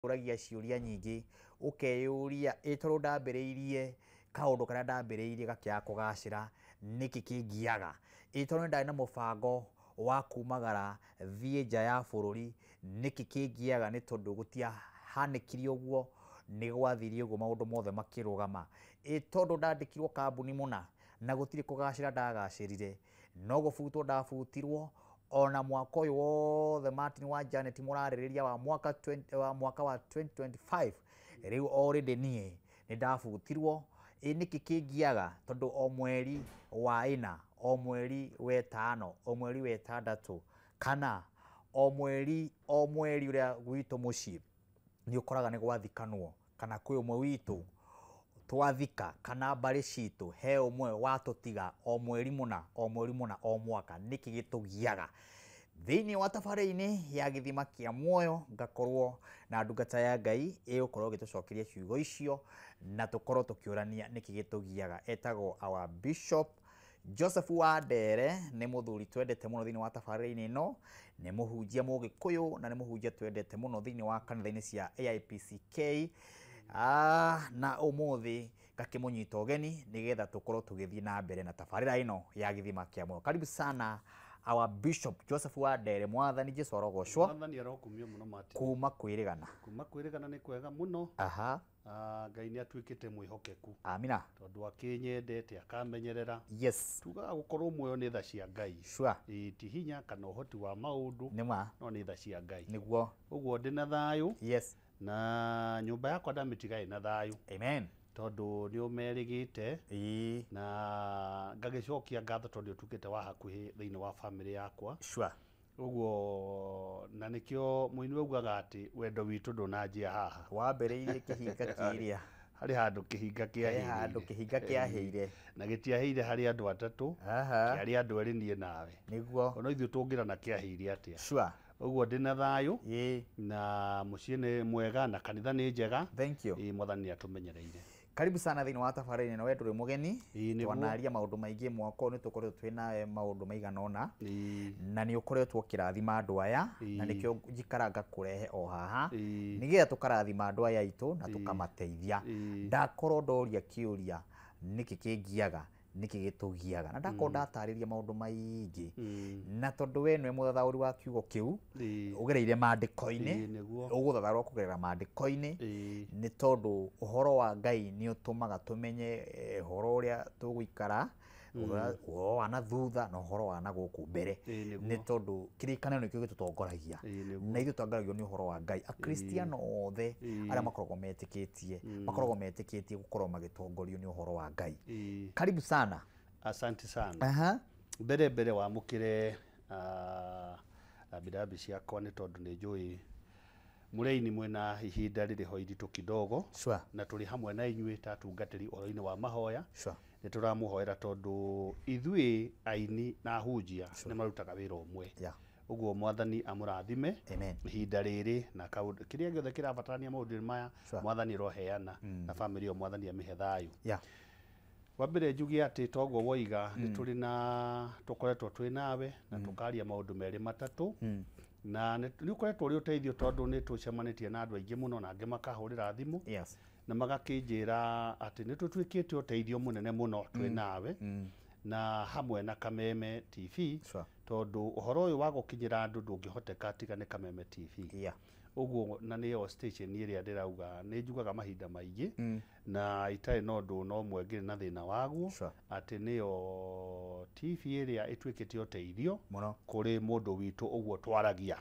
Ũragia ciũria nyingĩ, ũkeyũria ĩ tondũ ndambĩrĩirie kaũndũ karĩa ndambĩrĩirie gakĩaga kũgacĩra, nĩkĩ kĩngiaga? Ĩ tondũ nĩ ndarĩ na mũbango wa kumagara thiĩ nja ya bũrũri, nĩkĩ kĩngiaga? Nĩ tondũ gũtiahanĩkire ũguo, nĩ gwathire ũguo maũndũ mothe makĩrũgama. Ĩ tondũ ndandĩkirwo kambuni mũna na gũtirĩ kũgacĩra ndagacĩrire, no gũbutwo ndabutirwo. Ona mwaka ũyũ wothe Martin wa Janet mũrarĩrĩria wa mwaka 20, wa mwaka wa 2025 rĩu already niĩ nĩ ndabutirwo. Ĩ nĩkĩ kĩngiaga? Tondũ o mweri wa ĩna, o mweri wa ĩtano, o mweri wa ĩtandatũ, kana o mweri o mweri ũrĩa gwitũ mũciĩ nĩ ũkoraga nĩ gwathikanwo, kana kwĩ ũmwe witũ twathika, kana mbarĩ citũ he ũmwe watũtiga o mweri mũna, o mweri mũna, o mwaka. Nĩkĩ gĩtũgiaga? Thĩinĩ wa tabarĩra-inĩ ya Gĩthima kĩa Muoyo ngakorwo na ndungata ya Ngai ĩgũkorwo ĩgĩtũcokeria ciugo icio na tũkorwo tũkĩũrania nĩkĩ gĩtũgiaga. Etagwo our Bishop Joseph Wandere, nĩ mũthuri twendete mũno thĩinĩ wa tabarĩra-inĩ ĩno, nĩ mũhunjia Mũgĩkũyũ na nĩ mũhunjia twendete mũno thĩinĩ wa kanitha-inĩ cia AIPCK. Na ũmũthĩ ngakĩmũnyita ũgeni nĩgetha tũkorwo tũgĩthiĩ na mbere na tabarĩra ĩno ya Gĩthima kĩa Muoyo. Karibu sana our Bishop Joseph Wandere. Mwathani Jesu arogocwo. Mwathani arokumio mũno, Martin. Kuma kwĩrĩgana. Kuma kwĩrĩgana nĩ kwega mũno. Ngai nĩ atuĩkĩte mwĩhokeku. Amina. Tondũ akĩnyendete akamenyerera. Tugaga gũkorwo muoyo nĩ tha cia Ngai. Ĩĩ, ti hinya kana ũhoti wa maũndũ, Nĩ ma. no nĩ tha cia Ngai. Nĩguo. Ũguo ndĩna thayũ. Na nyũmba yakwa ndamĩtiga ĩna thayũ. Amen. Tondũ nĩ ũmerĩgĩte. Na ngagĩcokia ngatho tondũ ũtuĩkĩte wa hakuhĩ thĩinĩ wa famĩlĩ yakwa. Ũguo na nĩkĩo mũini augaga atĩ wendo witũ ndũnanjia haha. Wambĩrĩirie kĩhinga kĩrĩa. Harĩ handũ kĩhinga He handũ kĩahĩire. Kĩhinga kĩahĩire. Na gĩtiahĩire harĩ andũ atatũ, kĩarĩ andũ erĩ, niĩ nawe. Ona ithuĩ tũngĩrana kĩahĩire atĩa? Ũguo ndĩna thayũ na mũciĩ nĩ mwega na kanitha nĩ njega. Thank you. Ĩĩ, Mwathani nĩ atũmenyereire. Karibu sana thĩinĩ wa tabarĩra ĩno, we ndũrĩ mũgeni. Ĩĩ, nĩguo. Twanaria maũndũ maingĩ mwaka ũyũ, nĩ tũkoretwo twĩ nawe maũndũ maigana ũna na nĩ ũkoretwo ũkĩrathima andũ aya na nĩkĩo njikara ngakũrehe o haha nĩgetha tũkarathima andũ aya aitũ na tũkamateithia. Ndakorwo ndoria kĩũria nĩkĩ kĩngiaga, nĩkĩ gĩtũgiaga, na ndakorwo ndatarĩria maũndũ maingĩ, na tondũ we nĩwe mũthathaũri wa kiugo kĩu ũgereire maandĩko-inĩ, Ĩĩ, nĩguo. ũgũthathaũrwo kũgerera maandĩko-inĩ, nĩ tondũ ũhoro wa Ngai nĩ ũtũmaga tũmenye ũhoro ũrĩa tũgũikara, ũhoro wa na thutha na ũhoro wa na gũkũ mbere, Ĩĩ, nĩguo. nĩ tondũ kĩrĩkanĩro nĩkĩo gĩtũtongoragia Ĩĩ, nĩguo. Na ithuĩ tũtongoragio nĩ ũhoro wa Ngai. Akristiano othe arĩa makoragwo metĩkĩtie, makoragwo metĩkĩtie gũkorwo magĩtongorio nĩ ũhoro wa Ngai. Karibu sana. Asante sana. Mbere mbere wamũkĩre rambirambi ciakwa nĩ tondũ nĩ njũĩ mũrĩini mwĩna ihinda rĩrĩ ho iritũ kidogo, na tũrĩ hamwe na inyuĩ ta atungatĩri ũhoro-inĩ wa mahoya. Nĩ tũramũhoera tondũ ithuĩ aini na ahunjia nĩ marutaga wĩra ũmwe. Ũguo Mwathani amũrathime Amen. ihinda rĩrĩ na kaũndũ kĩrĩa gĩothe kĩrabatarania maũndũ-inĩ maya. Mwathani aroheana na famĩlĩ ĩyo, Mwathani amĩhe thayũ. Wa mbere njuge atĩ toguo woiga nĩ tũrĩ na tũkoretwo twĩ nawe na tũkaria maũndũ merĩ matatũ, na nĩ ũkoretwo ũrĩ ũteithio tondũ nĩ tũcemanĩtie na andũ aingĩ mũno na angĩ makahũrĩra thimũ na magakĩnjĩra atĩ nĩ tũtuĩkĩte ũteithio mũnene mũno twĩ nawe na hamwe na Kameme TV, tondũ ũhoro ũyũ wa gũkinyĩra andũ ndũngĩhoteka tiga nĩ Kameme TV. Ũguo na nĩyo station ĩrĩa ndĩrauga nĩ njugaga mahinda maingĩ na itarĩ na ũndũ no ũmwe ngĩrĩ na thĩna waguo, atĩ nĩyo TV ĩrĩa ĩtuĩkĩte ũteithio Mũno. kũrĩ mũndũ witũ ũguo twaragia.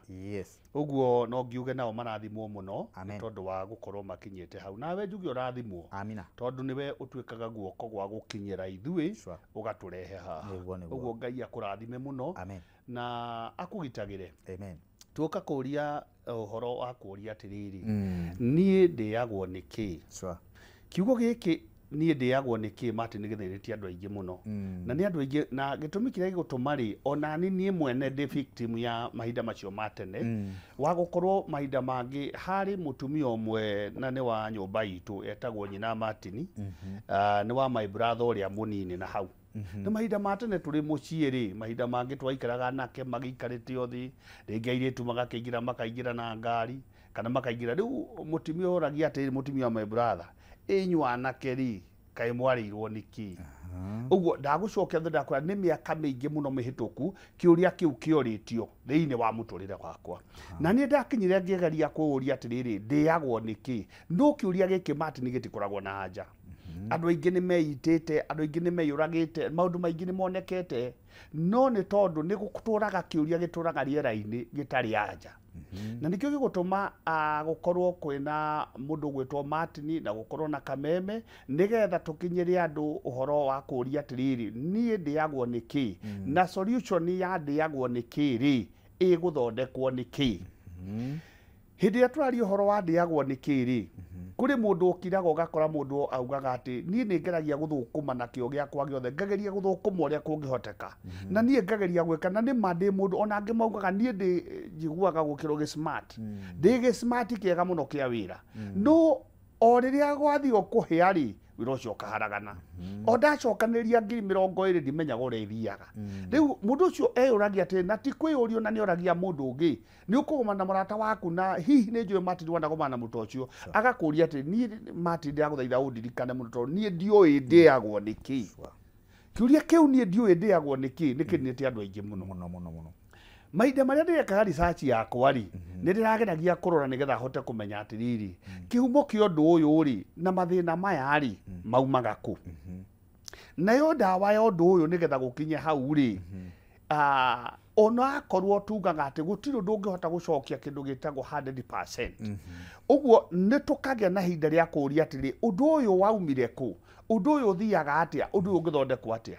Ũguo no ngiuge nao marathimwo mũno nĩ Amen. tondũ wa gũkorwo makinyĩte hau. Nawe njuge ũrathimwo Amina. tondũ nĩwe ũtuĩkaga guoko gwa gũkinyĩra ithuĩ, ũgatũrehe haha. Nĩguo. Ũguo Ngai akũrathime mũno Amen. na akũgitagĩre. Amen. Tuoka kũria ũhoro wa kũria atĩrĩrĩ, niĩ ndĩagwo nĩ kĩ? Kiugo gĩkĩ "niĩ ndĩagwo nĩ kĩ", Martin, gĩthĩnĩtie andũ aingĩ mũno na nĩ andũ aingĩ, na gĩtũmi kĩrĩa gĩgũtũma rĩ, ona ni niĩ mwene ndĩ victim ya mahinda macio ma tene wa gũkorwo mahinda mangĩ harĩ mũtumia ũmwe na nĩ wa nyũmba itũ etagwo nyina Martin. Ah, nĩ wa my brother ũrĩa mũnini, na hau na mahinda ma tene tũrĩ mũciĩ rĩ, mahinda mangĩ twaikaraga nake magĩikarĩte o thĩ, rĩngĩ airĩtu magakĩingĩra makaingĩra na ngari. Kana makaingĩra rĩu mũtumia ũragia atĩrĩrĩ, mũtumia wa my brother, inyuĩ anake rĩ, kaĩ mwarĩirwo nĩkĩ? Ũguo ndagũcokia thutha, ndakwĩra nĩ mĩaka mĩingĩ mũno mĩhĩtũku kĩũria kĩu kĩorĩtio thĩinĩ wa mũtũrĩre wakwa. Na niĩ ndakinyire ngĩgeria kũũria atĩrĩrĩ, ndĩagwo nĩkĩ? No kĩũria gĩkĩ Martin gĩtikoragwo na anja. Andũ aingĩ nĩ meitĩte, andũ aingĩ nĩ meyũragĩte, maũndũ maingĩ nĩ monekete, no nĩ tondũ nĩ gũtũraga kĩũria gĩtũraga rĩera-inĩ gĩtarĩ anja. Na nĩkĩo gĩgũtũma gũkorwo kwĩna mũndũ ũgwĩtwo Martin na gũkorwo na Kameme, nĩgetha tũkinyĩre andũ ũhoro wa kũũria atĩrĩrĩ, niĩ ndĩagwo nĩkĩ? Na solution ya ndĩagwo nĩkĩ rĩ, ĩgũthondekwo nĩkĩ? Hĩndĩ ĩrĩa tũraria ũhoro wa ndĩagwo nĩkĩ rĩ, kũrĩ mũndũ ũkiraga ũgakora mũndũ augaga atĩ niĩ nĩ ngeragia gũthũkũma na kĩo gĩakwa gĩothe, ngageria gũthũkũma ũrĩa kũngĩhoteka, na niĩ ngageria gwĩka, na nĩ ma ndĩ mũndũ, ona angĩ maugaga niĩ ndĩ njiguaga gũkĩrwo gĩ smart, ndĩ gĩ smart kĩega mũno kĩa wĩra, no o rĩrĩa gwathiĩ kũhĩa rĩ, wĩra ũcio ũkaharagana. O ndacokanĩrĩria 20,000 ndimenyaga ũrĩa ithiaga. Rĩu mũndũ ũcio eyũragia atĩ, na ti kwĩyũria, na nĩ oragia mũndũ ũngĩ, nĩ ũkũgoma na mũrata waku, na hihi nĩ njũĩ Martin wanagomana na mũndũ ũcio, agakũria atĩ niĩ Martin ndĩragũthaitha ũndirikane mũno tondũ niĩ ndiũĩ ndĩagwo nĩkĩ. Kĩũria kĩu niĩ ndiũĩ ndĩagwo nĩkĩ nĩ kĩninĩte andũ aingĩ mũno. Mũno mũno mũno. Mahinda marĩa ndĩrekaga research yakwa rĩ, nĩ ndĩrageragia kũrora nĩgetha hote kũmenya atĩrĩrĩ, kĩhumo kĩa ũndũ ũyũ rĩ na mathĩna maya rĩ maumaga kũ. Nayo ndawa ya ũndũ ũyũ nĩgetha gũkinye hau rĩ, ona akorwo tugaga atĩ gũtirĩ ũndũ ũngĩhota gũcokia kĩndũ gĩtagwo 100%. Ũguo nĩ tũkagĩa na ihinda rĩa kũũria atĩrĩ, ũndũ ũyũ waumire kũ? Ũndũ ũyũ ũthiaga atĩa? Ũndũ ũyũ ũngĩthondekwo atĩa?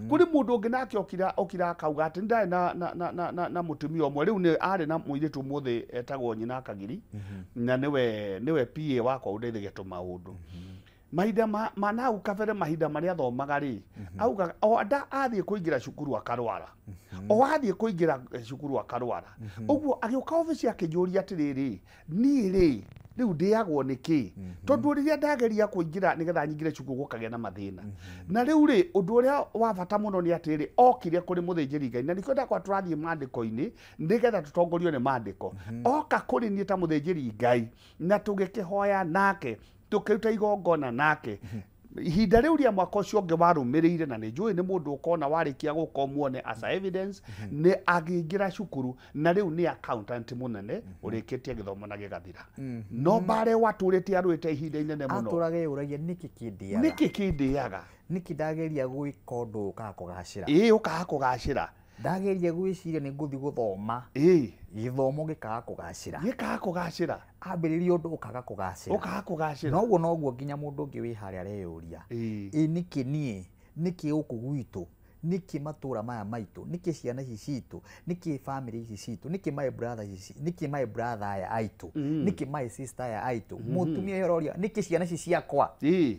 Kũrĩ mũndũ ũngĩ nake okira akauga atĩ ndarĩ na mũtumia ũmwe, rĩu nĩ arĩ na mũirĩtu ũmũthĩ etagwo nyina Kagiri, na nĩwe PA wakwa ũndeithagia tũmaũndũ. Mahinda ma nahau kabere, mahinda marĩa athomaga rĩ, augaga o nda athiĩ kũingĩra cukuru akarwara, o athiĩ kũingĩra cukuru akarwara. Ũguo agĩũka obici akĩnjũria atĩrĩrĩ, niĩ rĩ rĩu ndĩagwo nĩkĩ? Tondũ rĩrĩa ndageria kũingĩra nĩgetha nyingĩre cukuru gũkagĩa na mathĩna. Na rĩu rĩ, ũndũ ũrĩa wa bata mũno nĩ atĩrĩrĩ, okire kũrĩ mũthĩnjĩri Ngai, na nĩkĩo ndakwa tũrathiĩ maandĩko-inĩ nĩgetha tũtongorio nĩ maandĩko. Oka kũrĩ niĩ ta mũthĩnjĩri Ngai na tũgĩkĩhoya nake, tũkĩruta igongona nake. Ihinda rĩu rĩa mwaka ũcio ũngĩ warũmĩrĩire, na nĩ njũĩ nĩ mũndũ ũkona warĩkia gũka ũmuone as a evidence, nĩ agĩingĩra cukuru na rĩu nĩ accountant mũnene ũrĩkĩtie gĩthomo na gĩgathira. No mbare watũrĩte arũĩte ihinda inene mũno. Atũraga eyũragia nĩkĩ kĩndĩaga? Nĩkĩ kĩndĩaga? Nĩkĩ ndageria gwĩka ũndũ ũkaga kũgacĩra? Ĩĩ, ũkaga kũgacĩra. Ndageria gwĩciria nĩ ngũthiĩ gũthoma. Ĩĩ. Gĩthomo gĩkaga kũgacĩra. Gĩkaga kũgacĩra. Ambĩrĩria ũndũ ũkaga kũgacĩra. Ũkaga kũgacĩra. Noguo noguo nginya mũndũ ũngĩ wĩ harĩa areyũria. Ĩĩ nĩkĩ niĩ? Nĩkĩ gũkũ gwitũ? Nĩkĩ matũra maya maitũ? Nĩkĩ ciana ici citũ? Nĩkĩ family ici citũ? Nĩkĩ my brother ici? Nĩkĩ my brother aya aitũ? Nĩkĩ my sister aya aitũ? Mũtumia ũyũ aroria nĩkĩ ciana ici ciakwa? Ĩĩ.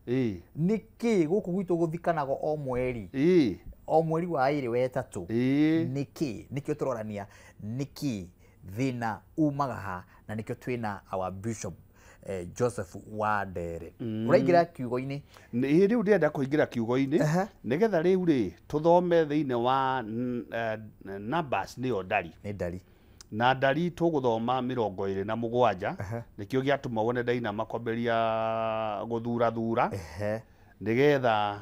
Ĩĩ. Nĩkĩ gũkũ gwitũ gũthikanago o mweri? Ĩĩ. O mweri wa ĩrĩ wa ĩtatũ. Ĩĩ. Nĩkĩ? Nĩkĩo tũrorania nĩkĩ thĩna umaga ha, na nĩkĩo twĩna our Bishop Joseph Wandere. Ũraingĩra kiugo-inĩ? Ĩĩ, rĩu ndĩrenda kũingĩra kiugo-inĩ nĩgetha rĩu rĩ tũthome thĩinĩ wa Numbers, nĩyo ndari. Nĩ ndari. Na ndari tũgũthoma 27, nĩkĩo gĩatũma wone ndainama kwambĩrĩria gũthurathura, nĩgetha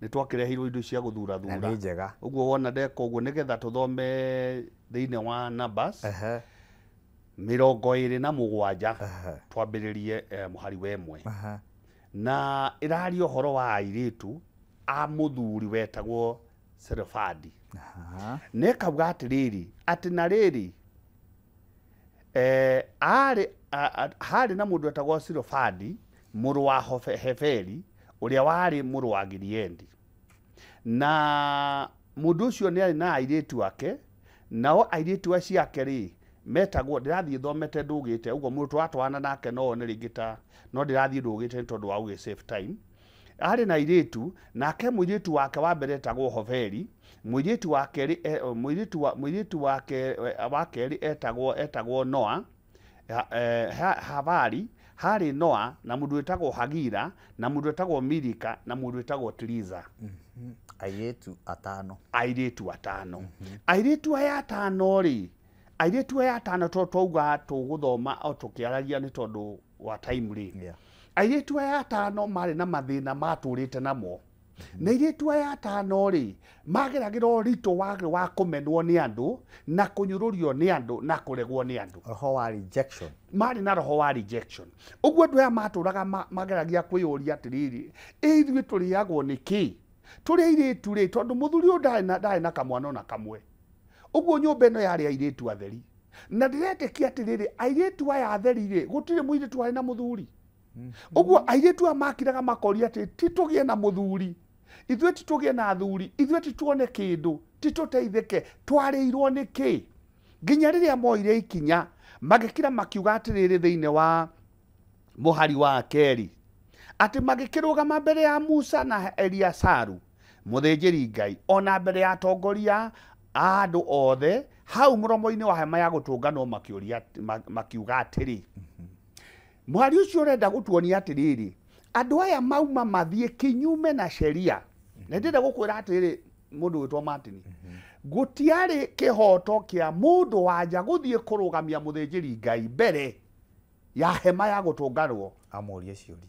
nĩ twakĩreheirwo indo cia gũthurathura. Na nĩ njega. Ũguo wona ndeka ũguo nĩgetha tũthome thĩinĩ wa Numbers 27, twambĩrĩrie mũhari wa 1. Na ĩraria ũhoro wa airĩtu a mũthuri wetagwo Serofadi. Na ĩkauga atĩrĩrĩ, atĩ na rĩrĩ, harĩ na mũndũ wetagwo Serofadi mũrũ wa Heferi ũrĩa warĩ mũrũ wa Gileadi. Na mũndũ ũcio nĩ arĩ na airĩtu ake, nao airĩtu acio ake rĩ metagwo, ndĩrathiĩ thomete ndũgĩte ũguo mũndũ tũratwarana nake no one rĩngĩ ta, no ndĩrathiĩ ndũgĩte nĩ tondũ wa gũgĩ save time. Arĩ na airĩtu, nake mũirĩtu wake wa mbere etagwo Hoferi, mũirĩtu wa kerĩ, mũirĩtu wake wa kerĩ etagwo Noa, Havari, harĩ Noa na mũndũ wĩtagwo Hagira na mũndũ wĩtagwo Milika na mũndũ wĩtagwo Tiriza. Airĩtu atano. Airĩtu atano. Airĩtu aya atano rĩ, Airĩtu aya atano to twauga tũgũthoma o tũkĩaragia nĩ tondũ wa time rĩ. Airĩtu aya atano marĩ na mathĩna matũrĩte namo. Na airĩtu aya atano rĩ mageragĩra ũritũ wa kũmenwo nĩ andũ na kũnyũrũrio nĩ andũ na kũregwo nĩ andũ. Roho wa rejection. Marĩ na roho wa rejection. Ũguo andũ aya matũraga mageragia kwĩyũria atĩrĩrĩ, ĩ ithuĩ tũrĩagwo nĩ kĩ? Tũrĩ airĩtu rĩ, tondũ mũthuri ũyũ ndarĩ na kamwana ona kamwe. Ũguo nyũmba ĩno yarĩ airĩtu atheri. Na ndĩretĩkia atĩrĩrĩ, airĩtu aya atheri rĩ, gũtirĩ mũirĩtu warĩ na mũthuri. Ũguo airĩtu aya makiraga makoria atĩ ti tũgĩe na mũthuri, ithuĩ ti tũgĩe na athuri, ithuĩ ti tuone kĩndũ, ti tũteithĩke, twarĩirwo nĩ kĩ? Nginya rĩrĩa moire ikinya magĩkira makiuga atĩrĩrĩ thĩinĩ wa mũhari wa kerĩ atĩ magĩkĩrũgama mbere ya Musa na Eliasaru mũthĩnjĩri Ngai ona mbere ya atongoria a andũ othe hau mũromo-inĩ wa hema ya gũtũnganwo makĩũria makiuga atĩrĩ. Mũhari ũcio ũrenda gũtuonia atĩrĩrĩ, andũ aya mauma mathiĩ kinyume na sheria. Na ndĩrenda gũkwĩra atĩrĩrĩ mũndũ wĩtwo Martin, gũtiarĩ kĩhoto kĩa mũndũ wanja gũthiĩ kũrũgamia mũthĩnjĩri Ngai mbere ya hema ya gũtũnganwo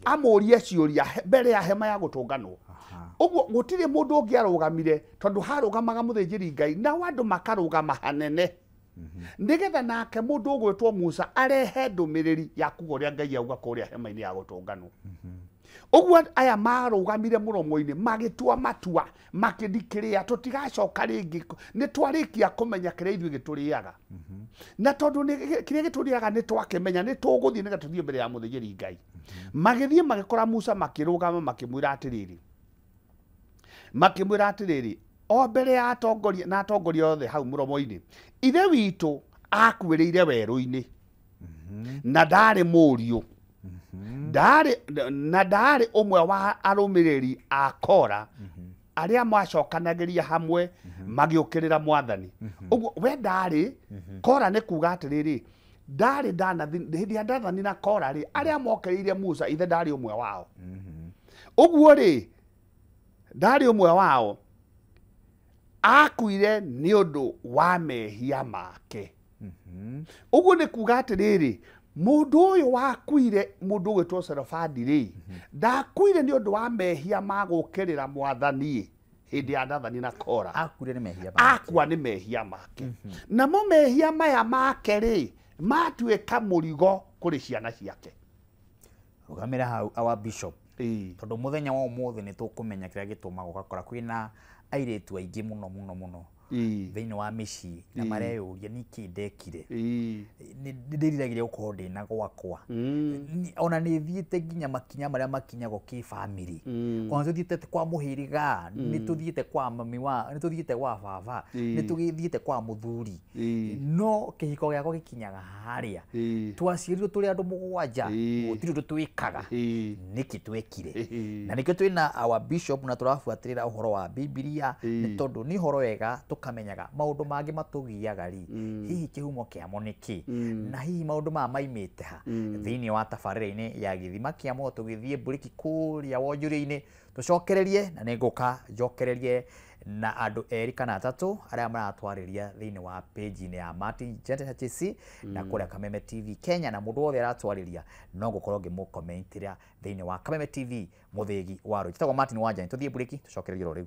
amũrie ciũria mbere ya hema ya gũtũnganwo. Ũguo gũtirĩ mũndũ ũngĩ arũgamire tondũ harũgamaga mũthĩnjĩri Ngai nao andũ makarũgama hanene nĩgetha nake mũndũ ũgwĩtwo Musa arehe ndũmĩrĩri ya kuga ũrĩa Ngai auga kũrĩa hema-inĩ ya gũtũnganwo. Ũguo aya marũgamire mũromo-inĩ magĩtua matua makĩndikĩrĩa tũtigacoka rĩngĩ, nĩ twarĩkia kũmenya kĩrĩa ithuĩ gĩtũrĩaga. Na tondũ kĩrĩa gĩtũrĩaga nĩ twakĩmenya, nĩ tũgũthiĩ nĩgetha tũthiĩ mbere ya mũthĩnjĩri Ngai. Magĩthiĩ magĩkora Musa makĩrũgama makĩmwĩra atĩrĩrĩ, o mbere ya atongoria na atongoria othe hau mũromo-inĩ, ithe witũ akuĩrĩire werũ-inĩ na ndarĩ mũriũ, na ndarĩ ũmwe wa arũmĩrĩri a Kora arĩa macokanagĩria hamwe magĩũkĩrĩra mwathani. Ũguo we ndarĩ Kora, nĩ kuga atĩrĩrĩ, ndarĩ hĩndĩ ya Dathani na Kora rĩ, arĩa mokĩrĩire Musa ithe ndarĩ ũmwe wao. Ũguo rĩ ndarĩ ũmwe wao, akuire nĩ ũndũ wa mehia make. Ũguo nĩ kuga atĩrĩrĩ, mũndũ ũyũ wakuire, mũndũ ũgwĩtwo Serofadi rĩ, ndakuire nĩ ũndũ wa mehia ma gũũkĩrĩra mwathani hĩndĩ ya Dathani na Kora. Akuire nĩ mehia make. Akua nĩ mehia make. Namo mehia maya make rĩ, matuĩka mũrigo kũrĩ ciana ciake. Rũgamĩra hau our bishop. Tondũ mũthenya wa ũmũthĩ nĩ tũkũmenya kĩrĩa gĩtũmaga ũgakora kwĩna airĩtu aingĩ mũno mũno mũno thĩinĩ wa mĩciĩ na mareyũria nĩkĩ ndekire, nĩ ndĩriragĩria gũkorwo ndĩna gwakwa, ona nĩ thiĩte nginya makinya marĩa makinyagwo kĩbamĩrĩ, ona tũthiĩte kwa mũhĩrĩga, nĩ tũthiĩte kwa mami wa, nĩ tũthiĩte gwa baba, nĩ tũgĩthiĩte kwa mũthuri, no kĩhiko gĩakwa gĩkinyaga harĩa twaciarirwo tũrĩ andũ mũgwanja, gũtirĩ ũndũ twĩkaga, nĩkĩ twekire? Na nĩkĩo twĩna our bishop na tũrabuatĩrĩra ũhoro wa Bibilia nĩ tondũ nĩ ũhoro wega tũkamenyaga maũndũ mangĩ matũgiaga rĩ, hihi kĩhumo kĩamo nĩ kĩ, na hihi maũndũ maya maimĩte ha. Thĩinĩ wa tabarĩra-inĩ ya Gĩthima kĩa Muoyo tũgĩthiĩ mburĩki kũrĩa wonjũrĩ-inĩ tũcokererie, na nĩngũka njokererie na andũ erĩ kana atatũ arĩa maratwarĩria thĩinĩ wa page-inĩ ya Martin Jente HC na kũrĩa Kameme TV Kenya, na mũndũ wothe aratwarĩria no ngũkorwo ngĩmũkomentĩra thĩinĩ wa Kameme TV mũthĩgi wa rũĩ. Njĩtagwo Martin Wanjani, tũthiĩ mburĩki tũcokererie oro rĩu.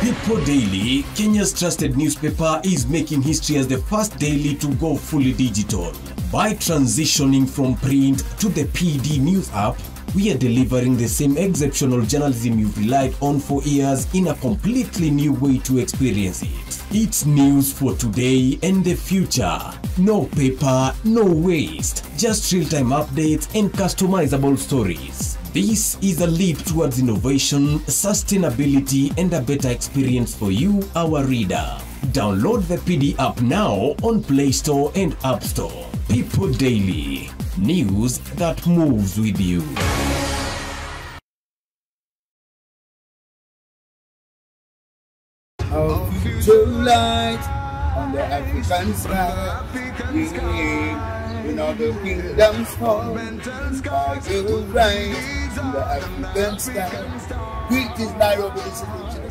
People Daily, Kenya's trusted newspaper, is making history as the first daily to go fully digital. By transitioning from print to the PD News app, we are delivering the same exceptional journalism you've relied on for years in a completely new way to experience it. It's news for today and the future. No paper, no waste. Just real-time updates and customizable stories. This is a leap towards innovation, sustainability, and a better experience for you, our reader. Download the PD app now on Play Store and App Store. People Daily. News that moves with you. Our future light on the African sky. Yeah. When all the kingdoms fall, we will rise in the African sky. Greetings, Nairobi, this is Lucian,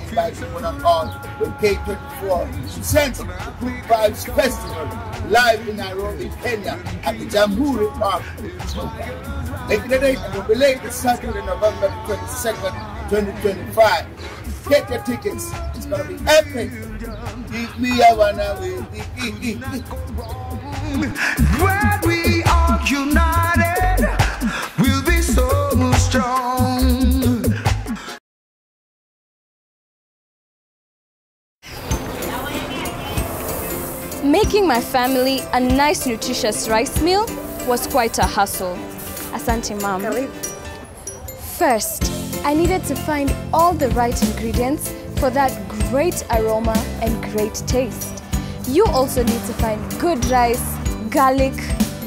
inviting one and all when K24 presents the Good Vibes Festival live in Nairobi, Kenya at the Jamhuri Park. Make the date and will be late this Saturday, November 22nd, 2025. Get your tickets. It's gonna be epic. Keep me a one away. When we are united, we'll be so strong. Making my family a nice nutritious rice meal was quite a hustle. Asante, Mom. First, I needed to find all the right ingredients for that great aroma and great taste. You also need to find good rice, garlic,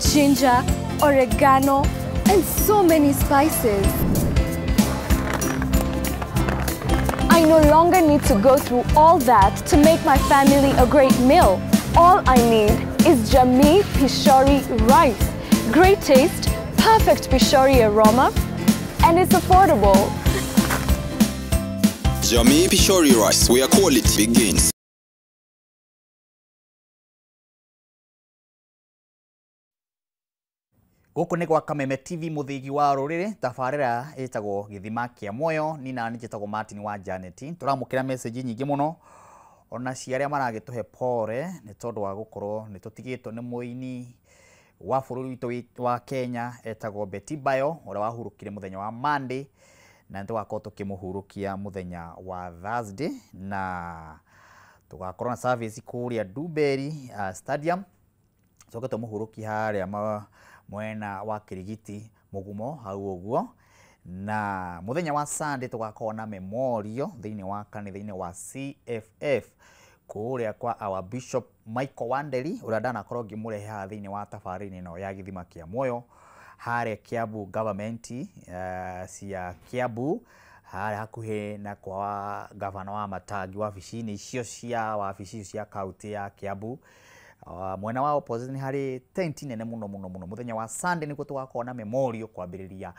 ginger, oregano, and so many spices. I no longer need to go through all that to make my family a great meal. All I need is Jamii Pishori rice. Great taste, perfect Pishori aroma, and it's affordable. Jamii Pishori rice, where quality begins. Gũkũ nĩ gwa Kameme TV mũthĩgi wa rũrĩrĩ tabarĩra ĩtagwo Gĩthima kĩa Muoyo ni na njĩtagwo Martin wa Janet. Tũramũkĩra message nyingĩ mũno ona cia arĩa maragĩtũhe pore nĩ tondũ wa gũkorwo nĩ tũtigĩtwo nĩ mũini wa bũrũri witũ wa Kenya etagwo Betty Bayo ũrĩa wahurũkire mũthenya wa Monday na nĩtũgakorwo tũkĩmũhurũkia mũthenya wa Thursday na tũgakorwo na service kũrĩa Duberi Stadium coke tũmũhurũkie harĩa mwena wa Kirigiti Mugumo hau ũguo na muthenya wa Sunday tugakorwo na memorial thĩinĩ wa kanitha-inĩ wa CFF kũrĩa kwa our Bishop Michael Wanderi ũrĩa ndanakorwo ngĩmũrehe haha thĩinĩ wa tabarĩra ĩno ya Gĩthima kĩa Muoyo harĩa Kiambu government cia Kiambu harĩa hakuhĩ na kwa gavana wa Matangi wabici-inĩ icio cia wabici cia kaunti ya Kiambu. Mwena wa opposite ni harĩ tent nene muno muno muno. Muthenya wa Sunday nĩguo tũgakorwo na memorial kwambĩrĩria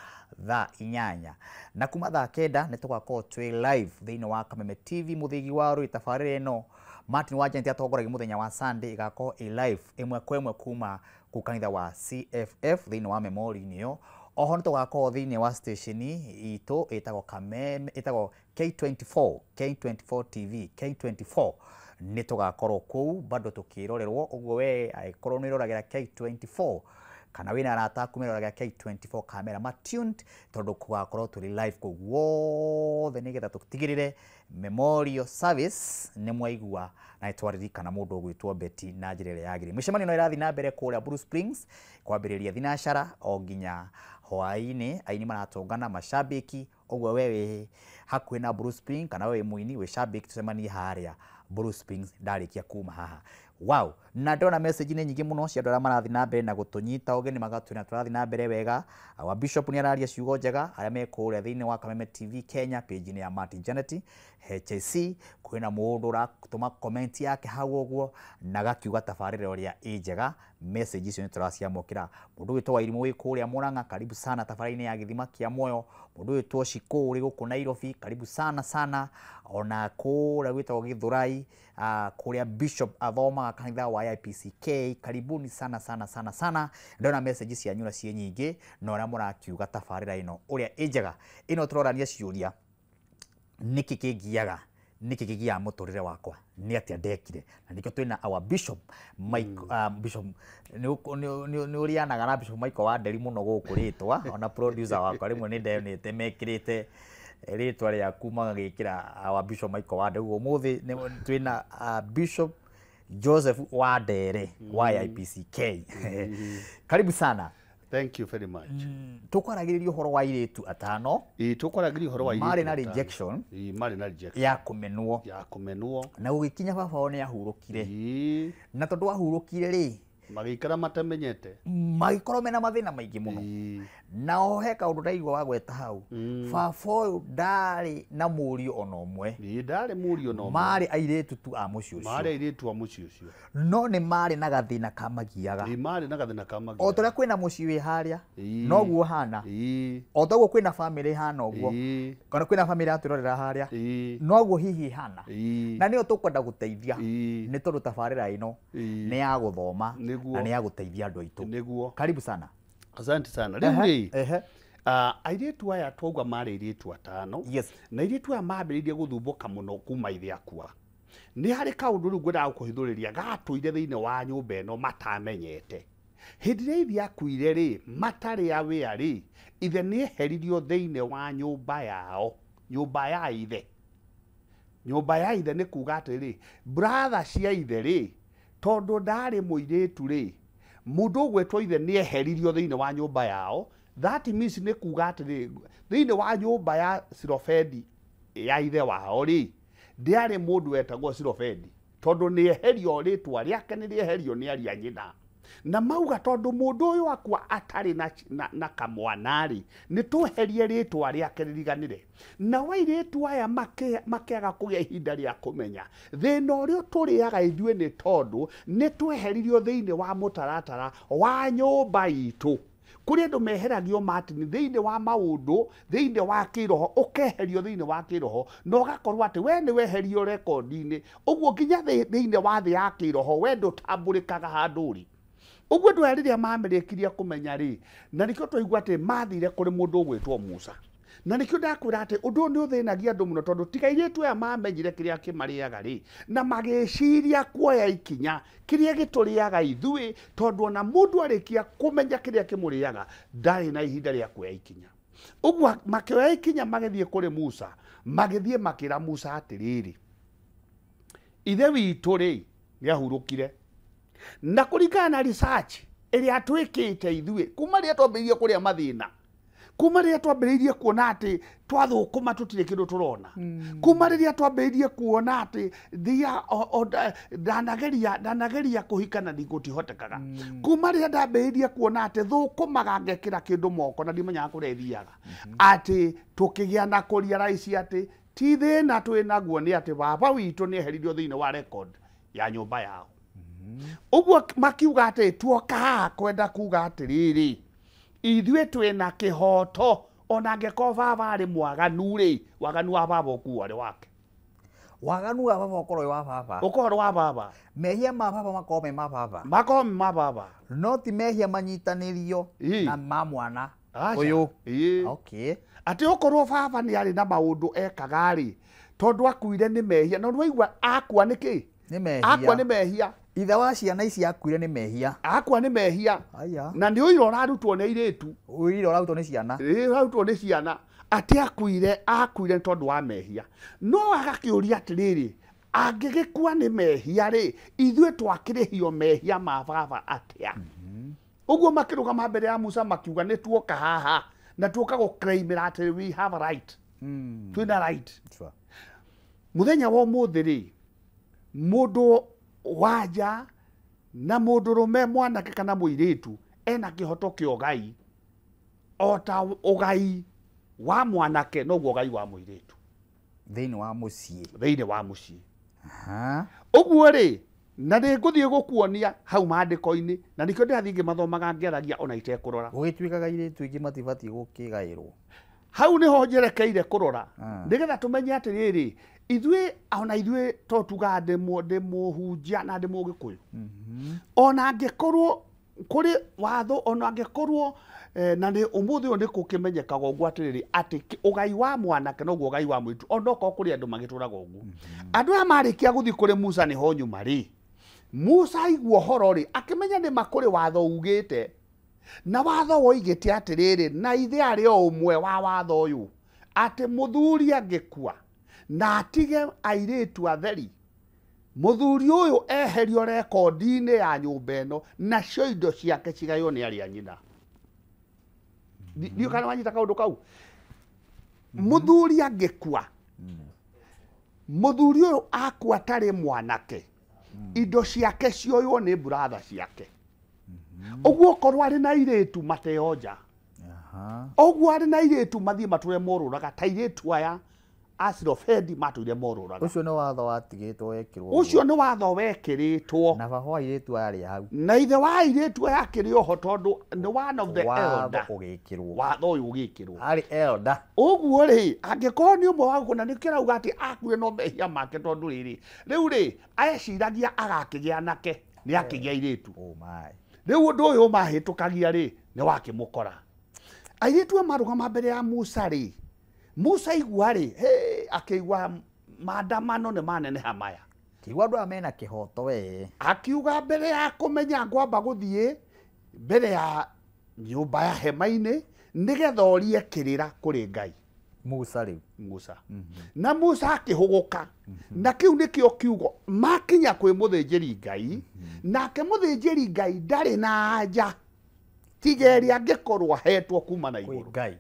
thaa 8 na kuma thaa 9 nĩ tũgakorwo twĩ live thĩinĩ wa Kameme TV mũthĩgi wa rũĩ tabarĩra ĩno Martin wa Janet atongoragia mũthenya wa Sunday ĩgakorwo ĩ live ĩmwe kwa ĩmwe kuma kũu kanitha wa CFF thĩinĩ wa memorial ĩyo. Oho nĩ tũgakorwo thĩinĩ wa station itũ ĩtagwo Kameme ĩtagwo K24 K24 TV K24 nĩ tũgakorwo kũu bado tũkĩrorerwo ũguo we angĩkorwo nĩ ũroragĩra K24 kana wĩna arata aku meroragĩra K24 kamera ma tuned tondũ tũgakorwo tũrĩ live kũu guothe nĩgetha tũtigĩrĩre memorial service nĩ mwaigua na nĩtwaririkana mũndũ ũgwĩtwo Betty na njĩra ĩrĩa yagĩrĩire. Mĩcemanio ĩno ĩrathiĩ na mbere kũrĩa Blue Springs kwambĩrĩria thinacara o nginya hwaĩ-inĩ aini maratũngana mashabiki ũguo we wĩ hakuhĩ na Blue Spring kana we wĩ mũini wĩ shabiki tũcemanie harĩa Blue Springs ndarikia kuma haha. Wow, na ndona message nĩ nyingĩ mũno cia andũ arĩa marathiĩ na mbere na gũtũnyita ũgeni magatwĩra tũrathiĩ na mbere wega. Our Bishop nĩ araria ciugo njega arĩa me kũrĩa thĩinĩ wa Kameme TV Kenya page-inĩ ya Martin Janet HAC kwĩna mũndũ ũratũma comment yake hau ũguo na gakiuga tabarĩra ũrĩa ĩ njega. Message icio nĩ tũraciamũkĩra. Mũndũ wĩtwo Wairimũ wĩ kũrĩa Murang'a karibu sana tabarĩra-inĩ ya Gĩthima kĩa Muoyo. Mũndũ wĩtwo Shiko ũrĩ gũkũ Nairobi karibu sana sana ona kũrĩa gwĩtagwo Gĩthũrai kũrĩa Bishop athomaga kanitha wa IPCK karibuni sana sana sana sana. Ndona message cianyu na ciĩ nyingĩ na ũrĩa mũrakiuga tabarĩra ĩno ũrĩa ĩ njega. Ĩno tũrorania ciũria nĩkĩ kĩngiaga nĩkĩ kĩgiaga mũtũrĩre wakwa nĩ atĩa ndekire na nĩkĩo twĩna our Bishop Mike Bishop nĩ ũrĩanaga na Bishop Michael Wanderi mũno gũkũ rĩtwa ona producer wakwa rĩmwe nĩ ndonete mekĩrĩte rĩtwa rĩaku magagĩkĩra our Bishop Michael Wanderi. Ũguo ũmũthĩ twĩna Bishop Joseph Wandere wa IPCK. Karibu sana. Thank you very much. Tũkwaragĩrĩria ũhoro wa airĩtu atano. Tũkwaragĩrĩria ũhoro wa airĩtu marĩ na rejection. Marĩ na rejection ya kũmenwo. Ya kũmenwo. Na gũgĩkinya baba wao nĩ ahurũkire. Na tondũ ahurũkire rĩ, Magĩikara matamenyete. Magĩkorwo mena mathĩna maingĩ mũno. Nao he kaũndũ ndaigua wagweta hau. Baba ũyũ ndarĩ na mũriũ ona ũmwe. Ndarĩ mũriũ ona ũmwe. Marĩ airĩtu tu a mũciĩ ũcio. Marĩ airĩtu a mũciĩ ũcio. No nĩ marĩ na gathĩna kamagiaga. Marĩ na gathĩna kamagiaga. O ta ũrĩa kwĩna mũciĩ wĩ harĩa, noguo hana. O ta ũguo kwĩna bamĩrĩ hana ũguo. Kana kwĩna bamĩrĩ yatwĩrorera harĩa, noguo hihi hana. Na nĩyo tũkwenda gũteithia. Nĩ tondũ tabarĩra ĩno nĩ ya gũthoma na nĩ ya gũteithia andũ aitũ. Nĩguo. Karibu sana. Asante sana. Rĩu rĩ, airĩtu aya twauga marĩ airĩtu atano. Yes. Na airĩtu aya mambĩrĩirie gũthumbũka mũno kuma ithe akua. Nĩ harĩ kaũndũ rĩu ngwendaga gũkũhithũrĩria gatũire thĩinĩ wa nyũmba ĩno matamenyete. Hĩndĩ ĩrĩa ithe akuire rĩ, matarĩ aware rĩ, ithe nĩ eheririo thĩinĩ wa nyũmba yao, nyũmba ya ithe. Nyũmba ya ithe nĩ kuga atĩrĩ, brother cia ithe rĩ, tondũ ndarĩ mũirĩtu rĩ, mũndũ ũgwĩtwo ithe nĩ eheririo thĩinĩ wa nyũmba yao. That means nĩ kuga atĩrĩ, thĩinĩ wa nyũmba ya Silofedi ya ithe wao rĩ, ndĩarĩ mũndũ wetagwo Silofedi, tondũ nĩ eherio rĩtwa rĩake nĩ rĩeherio nĩ aria nyina. Na mauga tondũ mũndũ ũyũ akua atarĩ na kamwana rĩ, nĩ tweherie rĩtwa rĩake rĩriganĩre. Na airĩtu aya makĩaga kũgĩa ihinda rĩa kũmenya thĩna ũrĩa tũrĩaga ithuĩ nĩ tondũ nĩ tweheririo thĩinĩ wa mũtaratara wa nyũmba itũ. Kũrĩ andũ meheragio Martin thĩinĩ wa maũndũ, thĩinĩ wa kĩroho, ũkeherio thĩinĩ wa kĩroho, na ũgakorwo atĩ we nĩ weherio rekondi-inĩ, ũguo nginya thĩinĩ wa thĩ ya kĩroho we ndũtambũrĩkaga handũ ũrĩ. Ũguo andũ aya rĩrĩa mamĩrĩkirie kũmenya rĩ, na nĩkĩo twaigua atĩ mathire kũrĩ mũndũ ũgwĩtwo Musa. Na nĩkĩo ndakwĩra atĩ ũndũ ũyũ nĩ ũthĩnagia andũ mũno, tondũ tiga airĩtu aya mamenyire kĩrĩa kĩmarĩaga rĩ, na magĩciria kuoya ikinya kĩrĩa gĩtũrĩaga ithuĩ, tondũ ona mũndũ arĩkia kũmenya kĩrĩa kĩmũrĩaga ndarĩ na ihinda rĩa kuoya ikinya. Ũguo makĩoya ikinya magĩthiĩ kũrĩ Musa, magĩthiĩ makĩra Musa atĩrĩrĩ, ithe witũ rĩ nĩ ahurũkire. Na kũringana na research ĩrĩa twĩkĩte ithuĩ kuma rĩrĩa twambĩrĩirie kũrĩa mathĩna, kuma rĩrĩa twambĩrĩirie kuona atĩ twathũkũma tũtirĩ kĩndũ tũrona, kuma rĩrĩa twambĩrĩirie kuona atĩ ndanageria kũhika na gũtihotekaga, kuma rĩrĩa ndambĩrĩirie kuona atĩ thũkũmaga ngekĩra kĩndũ moko na ndimenyaga kũrĩa ĩthiaga, atĩ tũkĩgĩa na kũrealize atĩ ti thĩna twĩnaguo nĩ atĩ baba witũ nĩ eheririo thĩinĩ wa record ya nyũmba yao. Ũguo makiuga atĩ tuoka haha kwenda kuga atĩrĩrĩ, ithuĩ twĩna kĩhoto ona angĩkorwo baba arĩ mwaganu rĩ, waganu wa baba ũkuo arĩ wake. Waganu wa baba ũkorwo wĩ wa baba. Ũkorwo wa baba. Mehia ma baba makorwo me ma baba. Makorwo me ma baba. No ti mehia manyitanĩrio na ma mwana ũyũ. Okay. Atĩ okorwo baba nĩ arĩ na maũndũ ekaga rĩ, tondũ akuire nĩ mehia, na nĩwaigua akua nĩ kĩ? Nĩ mehia. Akua nĩ mehia. Ithe wa ciana ici akuire nĩ mehia. Akua nĩ mehia. Aya. Na nĩ ũira ũrarutwo nĩ airĩtu. Ũira ũrarutwo nĩ ciana. Ĩĩ, ũrarutwo nĩ ciana. Atĩ akuire tondũ wa mehia. No agakĩũria atĩrĩrĩ, angĩgĩkua nĩ mehia rĩ, ithuĩ twakĩrĩhio mehia ma baba atĩa? Ũguo makĩrũgama mbere ya Musa makiuga nĩ tuoka haha na tuoka gũclaimĩra atĩ we have a right. Twĩna right. Sure. Mũthenya wa ũmũthĩ rĩ, mũndũ wanja na mũndũrũme mwanake kana mũirĩtu ena kĩhoto kĩa ũgai o ta ũgai wa mwanake noguo ũgai wa mũirĩtu thĩinĩ wa mũciĩ. Thĩinĩ wa mũciĩ. Ũguo rĩ, na nĩ ngũthiĩ gũkuonia hau maandĩko-inĩ, na nĩkĩo ndĩrathiĩ ngĩmathomaga ngĩaragia ona itekũrora. Gũgĩtuĩkaga airĩtu aingĩ matibatiĩ gũkĩgaĩrwo. Hau nĩho njerekeire kũrora nĩgetha tũmenye atĩrĩrĩ, ithuĩ ona ithuĩ to tugaga ndĩ mũhunjia na ndĩ mũgĩkũyũ, ona angĩkorwo kũrĩ watho, ona angĩkorwo na nĩ ũmũthĩ ũyũ nĩ gũkĩmenyekaga ũguo atĩrĩrĩ, atĩ ũgai wa mwanake noguo ũgai wa mũirĩtu, ona okorwo kũrĩ andũ magĩtũraga ũguo. Andũ aya marĩkia gũthiĩ kũrĩ Musa nĩho nyuma rĩ, Musa aigua ũhoro rĩ, akĩmenya nĩma kũrĩ watho ugĩte, na watho woigĩte atĩrĩrĩ, na ithe arĩ o ũmwe wa watho ũyũ, atĩ mũthuri angĩkua na atige airĩtu atheri, mũthuri ũyũ eherio rekondi-inĩ ya nyũmba ĩno, nacio indo ciake cigaywo nĩ arĩa nyina. Ndiũĩ kana wanyita kaũndũ kau. Mũthuri angĩkua, mũthuri ũyũ akua atarĩ mwanake, indo ciake cioywo nĩ brother ciake. Ũguo korwo arĩ na airĩtu mateo nja. Ũguo arĩ na airĩtu mathiĩ matũre morũraga ta airĩtu aya a Zelofehadi matũire morũraga. Ũcio nĩ watho watigĩtwo wekĩrwo. Ũcio nĩ watho wekĩrĩtwo. Na baba wa airĩtu arĩ hau. Na ithe wa airĩtu aya akĩrĩ oho tondũ nĩ one of the elder. Watho ũgĩkĩrwo. Watho ũyũ ũgĩkĩrwo. Arĩ elder. Ũguo rĩ, angĩkorwo nĩ ũmwe wa gũkũ na nĩkĩo arauga atĩ akuire no mehia make tondũ rĩrĩ. Rĩu rĩ, eciragia agakĩgĩa anake, nĩ akĩgĩa airĩtu. Oh my. Rĩu ũndũ ũyũ mahĩtũkagia rĩ, nĩ wakĩmũkora. Airĩtu aya marũgama mbere ya Musa rĩ, Musa igua rĩ, akĩigua maandamano nĩ maneneha maya. Kĩigua andũ aya mena kĩhoto we. Akiuga mbere ya kũmenya ngwamba gũthiĩ mbere ya nyũmba ya hema-inĩ nĩgetha orie kĩrĩra kũrĩ Ngai. Musa rĩu. Musa. Na Musa akĩhũgũka. Na kĩu nĩkĩo kiugo makinya kwĩ mũthĩnjĩri Ngai, nake mũthĩnjĩri Ngai ndarĩ na anja tiga ĩrĩa angĩkorwo ahetwo kuma na igũrũ. Kwĩ Ngai.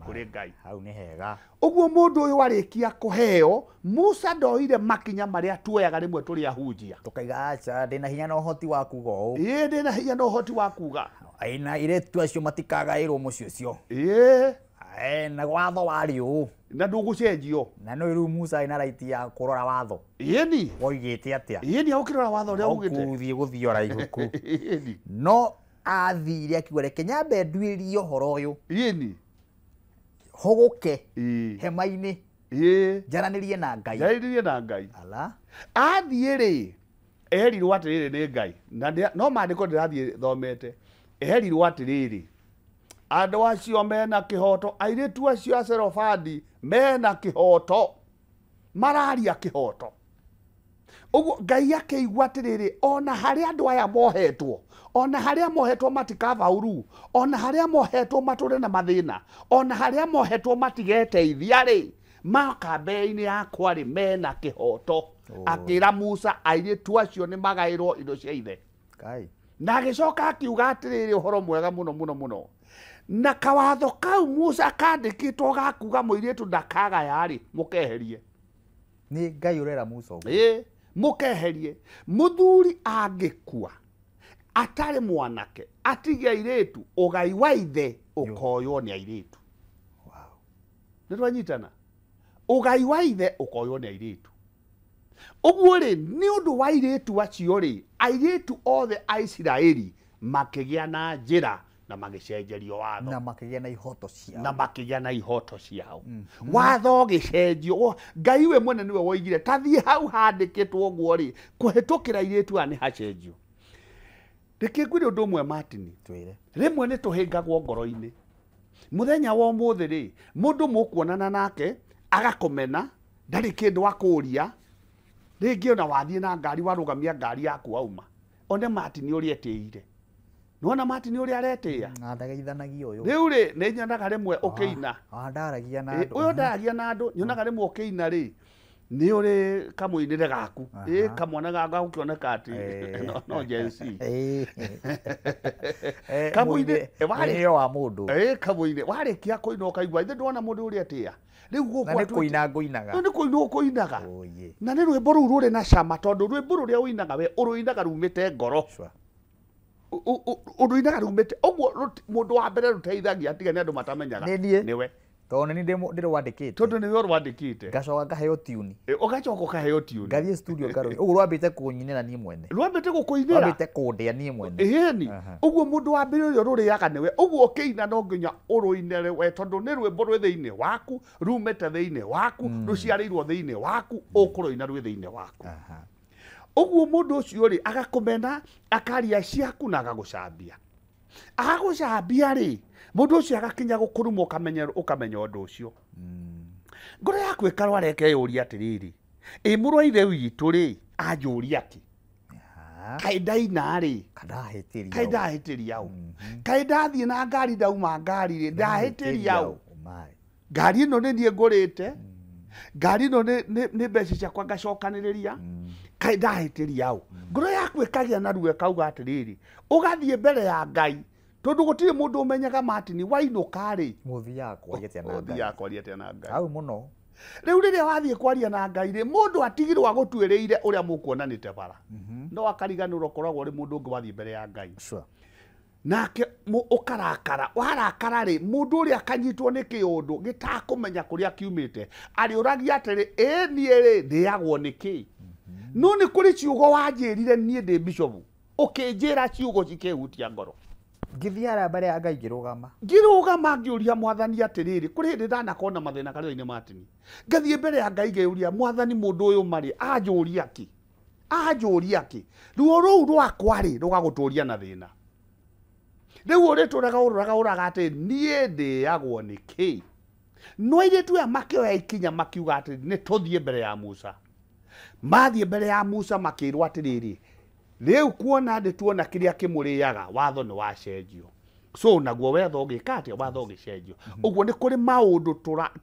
Kũrĩ Ngai. Hau nĩ hega. Ũguo mũndũ ũyũ arĩkia kũheo, Musa ndoire makinya marĩa tuoyaga rĩmwe tũrĩ ahunjia. Tũkaiga aca ndĩna hinya na ũhoti wa kuga ũũ. Ĩĩ ndĩna hinya na ũhoti wa kuga. Na airĩtu acio matikagaĩrwo mũciĩ ũcio. Ĩĩ. Na watho warĩ ũũ. Na ndũgũcenjio. Na no rĩu Musa ena right ya kũrora watho. Ĩni. Woigĩte atĩa? Ĩni agũkĩrora watho ũrĩa ugĩte. Ũgũthiĩ gũthiĩ oraihuku. Ĩni. No athire akiuga reke nyambe nduĩrie ũhoro ũyũ. Ĩni. Hũgũke hema-inĩ. Njaranĩrie na Ngai. Njaranĩrie na Ngai. Ala. Athiĩ rĩ, erirwo atĩrĩrĩ nĩ Ngai. Na no maandĩko ndĩrathiĩ thomete. Erirwo atĩrĩrĩ, andũ acio mena kĩhoto, airĩtu acio a Zelofehadi mena kĩhoto, mararia kĩhoto. Ũguo Ngai akĩigua atĩrĩrĩ, ona harĩa andũ aya mohetwo, ona harĩa mohetwo matikabauru, ona harĩa mohetwo matũre na mathĩna, ona harĩa mohetwo matigeteithia rĩ, moka mbere-inĩ yakwa rĩ, mena kĩhoto. Akĩra Musa airĩtu acio nĩ magaĩrwo indo cia ithe. Ngai. Na agĩcoka akiuga atĩrĩrĩ ũhoro mwega mũno mũno mũno. Na kawatho kau Musa kandĩkĩtwo gakuga mũirĩtu ndakagaya rĩ, mũkeherie. Nĩ Ngai ũrera Musa ũguo. Ĩĩ, mũkeherie. Mũthuri angĩkua atarĩ mwanake, atige airĩtu, ũgai wa ithe ũkoywo nĩ airĩtu. Wow. Nĩ twanyitana? Ũgai wa ithe ũkoywo nĩ airĩtu. Ũguo rĩ, nĩ ũndũ wa airĩtu acio rĩ, airĩtu othe a Isiraeli makĩgĩa na njĩra na magĩcenjerio watho. Na makĩgĩa na ihoto ciao. Na makĩgĩa na ihoto ciao. Watho ũgĩcenjio. Ngai we mwene nĩwe woigire, ta thiĩ hau handĩkĩtwo ũguo rĩ, kũhĩtũkĩra airĩtu aya nĩ hacenjio. Reke ngwĩre ũndũ ũmwe Martin. Twĩre. Rĩmwe nĩ tũhĩngagwo ngoro-inĩ. Mũthenya wa ũmũthĩ rĩ, mũndũ mũkuonana nake, agakũmena, ndarĩ kĩndũ akũria, rĩngĩ ona wathiĩ na ngari warũgamia ngari yaku wauma. One Martin ũrĩa etĩire. Nĩwona Martin ũrĩa aretĩĩa? Ndageithanagia ũyũ. Rĩu rĩ, nĩ nyonaga rĩmwe ũkĩina. Ndaragia na andũ. Ũyũ ndaragia na andũ, nyonaga rĩmwe ũkĩina rĩ, nĩ ũrĩ kamũinĩre gaku. Ĩ kamwana gagũkĩoneka atĩ no Gen Z. Kamũinĩ wa mũndũ. Ĩ kamũinĩ warĩkia kũina ũkaigua ithe ndwona mũndũ ũrĩa etĩĩa. Rĩu gũkũ nĩ kũina ngũinaga. Nĩ kũina ũkũinaga. Na nĩ rwĩmbo rũu rũrĩ na cama tondũ rwĩmbo rũrĩa ũinaga we ũrũinaga rumĩte ngoro. Ũrũinaga rumĩte ũguo mũndũ wa mbere rũteithagia tiga nĩ andũ matamenyaga. Nĩwe. Tondũ nĩ ndĩrwandĩkĩte. Tondũ nĩwe ũrwandĩkĩte. Ngacoka ngaheo tune. Ũgacoka ũkaheo tune. Ngathiĩ studio ngarũi. Ũguo rwambĩte kũnyinĩra niĩ mwene. Rwambĩte gũkũinĩra. Rwambĩte kũndĩa niĩ mwene. Ĩni. Ũguo mũndũ wa mbere ũrĩa ũrũrĩaga nĩwe. Ũguo ũkĩina no nginya ũrũinĩre we tondũ nĩ rwĩmbo rwĩ thĩinĩ waku, rumĩte thĩinĩ waku, rũciarĩirwo thĩinĩ waku, ũkũrũina rwĩ thĩinĩ waku. Ũguo mũndũ ũcio rĩ agakũmena, akaria ciaku na agagũcambia. Agagũcambia rĩ, mũndũ ũcio agakinya gũkũruma ũkamenya ũndũ ũcio. Ngoro yaku ĩkarwara ĩkeyũria atĩrĩrĩ, ĩ mũrũ wa ithe witũ rĩ, anjũria kĩ? Kaĩ ndaina rĩ? Kaĩ ndahĩtĩria ũ? Kaĩ ndathiĩ na ngari ndauma ngari rĩ, ndahĩtĩria ũ? Ngari ĩno nĩ niĩ ngũrĩte, ngari ĩno nĩ mbeca ciakwa ngacokanĩrĩria, kaĩ ndahĩtĩria ũ? Ngoro yaku ĩkagĩa na ruo ĩkauga atĩrĩrĩ, ũgathiĩ mbere ya Ngai, tondũ gũtirĩ mũndũ ũmenyaga Martin wainũka rĩ, mũthiaga kwaria atĩa na Ngai. Ũthiaga kwaria atĩa na Ngai. Hau mũno. Rĩu rĩrĩa wathiĩ kwaria na Ngai rĩ, mũndũ atigirwo agũtuĩrĩire ũrĩa mũkuonanĩte bara. No akariganĩrwo ũkoragwo ũrĩ mũndũ ũngĩ wathiĩ mbere ya Ngai. Sure. Nake ũkarakara warakara rĩ mũndũ ũrĩa akanyitwo nĩ kĩũndũ gĩtakũmenya kũrĩa kiumĩte arĩũragia atĩrĩ ĩ niĩ rĩ ndĩagwo nĩkĩ. No nĩ kũrĩ ciugo wanjĩrire niĩ ndĩ bishop ũkĩnjĩra ciugo cikĩhutia ngoro. Ngĩthiĩ harĩa mbere ya Ngai ngĩrũgama. Ngĩrũgama ngĩũria mwathani atĩrĩrĩ kũrĩ hĩndĩ ndanakorwo na mathĩna kanitha-inĩ Martin. Ngathiĩ mbere ya Ngai ngĩũria mwathani mũndũ ũyũ marĩ anjũria kĩ? Anjũria kĩ? Ruo rũu rwakwa rĩ rũgagũtũria na thĩna. Rĩu ũrĩtũraga ũroraga ũraga atĩ niĩ ndĩagwo nĩkĩ? No airĩtu aya makĩoya ikinya makiuga atĩ nĩ tũthiĩ mbere ya Musa. Mathiĩ mbere ya Musa makĩrwo atĩrĩrĩ rĩu kuona ndĩ tuona kĩrĩa kĩmũrĩaga watho nĩ wacenjio. So naguo wetho ũgĩka atĩa watho ũgĩcenjio. Ũguo nĩ kũrĩ maũndũ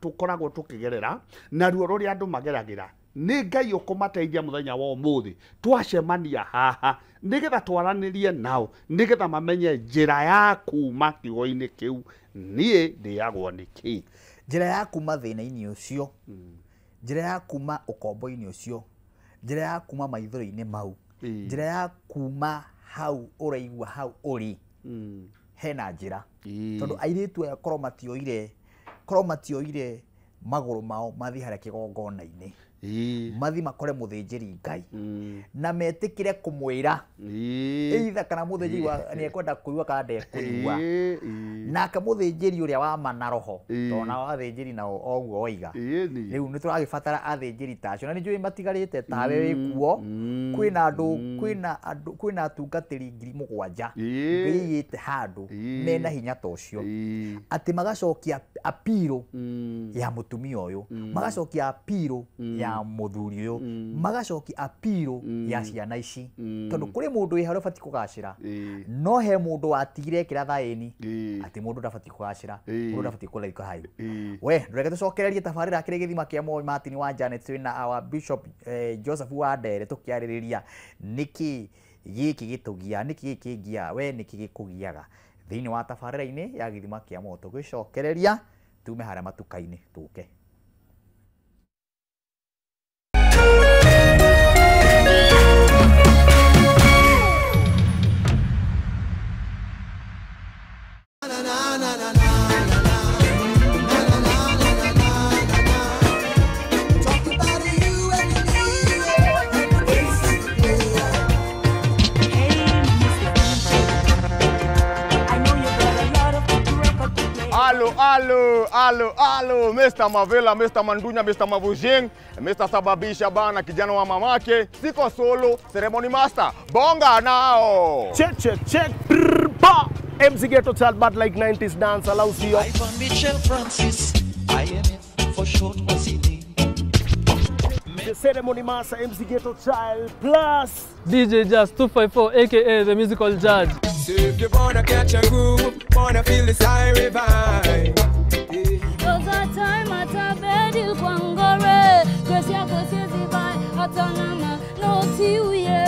tũkoragwo tũkĩgerera na ruo rũrĩa andũ mageragĩra. Nĩ Ngai ũkũmateithia mũthenya wa ũmũthĩ twacemania haha nĩgetha twaranĩrie nao nĩgetha mamenye njĩra ya kuma kiugo-inĩ kĩu niĩ ndĩagwo nĩkĩ. Njĩra ya kuma thĩna-inĩ ũcio, njĩra ya kuma ũkombo-inĩ ũcio, njĩra ya kuma maithori-inĩ mau, njĩra ya kuma hau ũraigua hau ũrĩ hena njĩra. Tondũ airĩtu aya korwo matioire magũrũ mao mathiĩ harĩa kĩgongona-inĩ, mathiĩ makore mũthĩnjĩri Ngai na metĩkĩre kũmwĩra either kana mũthĩnjĩri nĩ ekwenda kũigua kana ndekũigua, nake mũthĩnjĩri ũrĩa wa ma na roho tondũ nao athĩnjĩri nao oguo oiga rĩu nĩ tũragĩbatara athĩnjĩri ta acio na nĩ njũĩ matigarĩte tawe wĩ kuo. Kwĩna andũ kwĩna andũ kwĩna atungatĩri 7,000 Ngai handũ mena hinya ta ũcio atĩ magacokia apiro ya mũtumia ũyũ, magacokia apiro ya mũthuri ũyũ, magacokia apiro ya ciana ici. Tondũ kũrĩ mũndũ wĩ harĩa ũbatiĩ kũgacĩra no he mũndũ watigire ekĩra thaĩni atĩ mũndũ ndabatiĩ kũgacĩra, mũndũ ndabatiĩ kũraika hau. We ndũreke tũcokererie tabarĩra kĩrĩ gĩthima kĩa muoyo Martin wa Janet twĩna our Bishop Joseph wa Ndere tũkĩarĩrĩria nĩkĩ gĩkĩ gĩtũgia, nĩkĩ gĩkĩ kĩngia, we nĩkĩ gĩkũgiaga thĩinĩ wa tabarĩra-inĩ ya gĩthima kĩa muoyo. Tũgĩcokereria tume harĩa matuka-inĩ tũke. Alo, alo, alo, Mr. Mavela, Mr. Mandunya, Mr. Mavujing, Mr. Sababisha bana, kijana wa mamake, siko solo, ceremony master, bonga nao. Check, check, check, brr, ba. MC Ghetto Child, but like 90s dance, allows you. Ivan Mitchell Francis, IMF for short was he name. The ceremony master, MC Ghetto Child, plus DJ Jazz 254, aka the musical judge. So if you wanna catch a groove, wanna feel this high revive. Cause a time at a bed il kwangore, cause ya kosiezi by atanama no tiuye.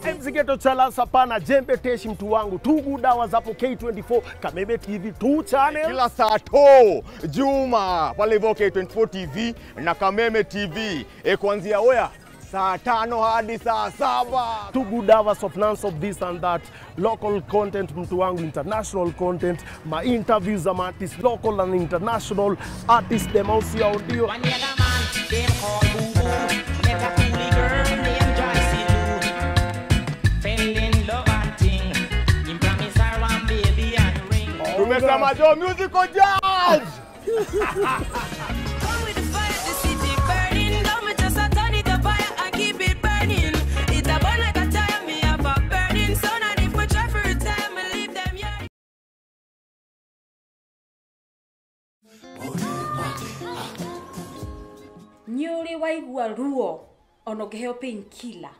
MC Ghetto Child sapana jembe teshi mtu wangu tugu dawa zapo K24 Kameme TV 2 channel kila saa to Juma pale hivyo K24 TV na Kameme TV kuanzia oya saa 5 hadi saa 7. Two good hours of nonstop this and that, local content mtu wangu, international content, my interviews ama artists, local and international artists them also audio. Tumesema jo musical judge. Nyuri waigua ruo ona ũngĩheo painkiller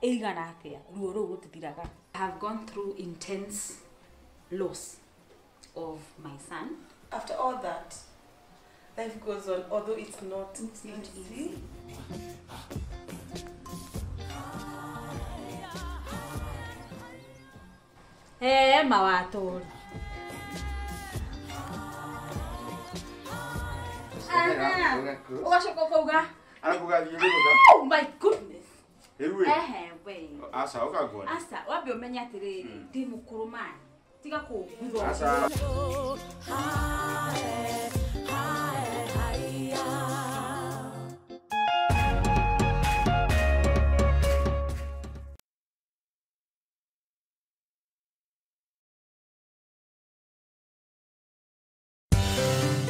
ĩigana atĩa ruo rũu rũtithiraga. I have gone through intense loss of my son. After all that, life goes on, although it's not easy. Eh, mawatũri. Oh my goodness. We. Aca ũka nguone. Aca wambe ũmenye atĩrĩrĩ ndĩ mũkũrũ mani. Tiga kũngutha. Aca.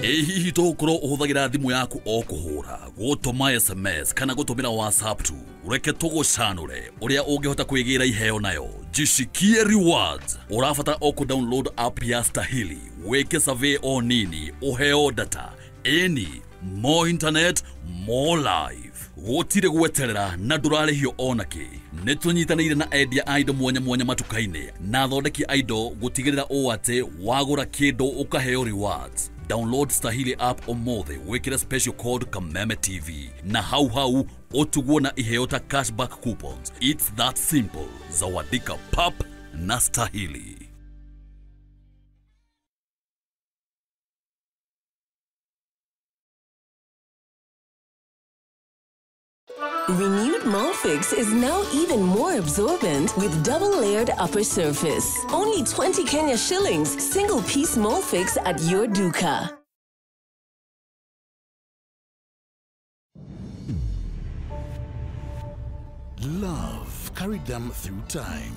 Ĩ hihi tũgũkorwo ũhũthagĩra thimũ yaku o kũhũra, gũtũma SMS kana gũtũmĩra WhatsApp tu? Reke tũgũcanũre ũrĩa ũngĩhota kwĩgĩra iheo nayo. Jishikie rewards. Ũrabatara o kũ-download app ya Stahili, wĩke survey o nini, ũheo data. Ĩni, more internet, more life. Gũtirĩ gweterera na ndũrarĩhio onakĩ. Nĩ tũnyitanĩire na endia a indo mwanya mwanya matuka-inĩ na athondeki a indo gũtigĩrĩra ũũ atĩ wagũra kĩndũ ũkaheo rewards. Download Stahili app ũmũthĩ wĩkĩre special code Kameme TV na hau hau ũtugwo na iheo ta cashback coupons. It's that simple. Zawadika pap na Stahili. Renewed Molfix is now even more absorbent with double-layered upper surface. Only 20 Kenya shillings, single-piece Molfix at your duka. Love carried them through time.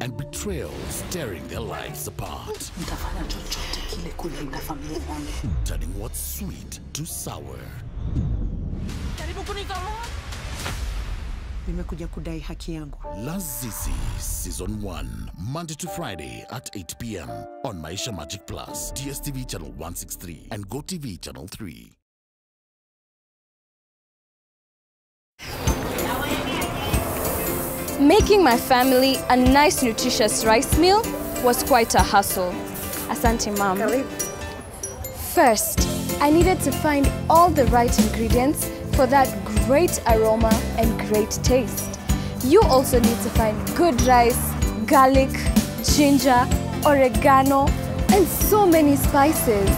And betrayal tearing their lives apart. Turning what's sweet to sour. Nimekuja kudai haki yangu. Lazizi Season 1, Monday to Friday at 8 p.m. on Maisha Magic Plus, DSTV Channel 163 and GoTV Channel 3. Making my family a nice nutritious rice meal was quite a hustle. Asante, Mom. First, I needed to find all the right ingredients for that great aroma and great taste. You also need to find good rice, garlic, ginger, oregano, and so many spices.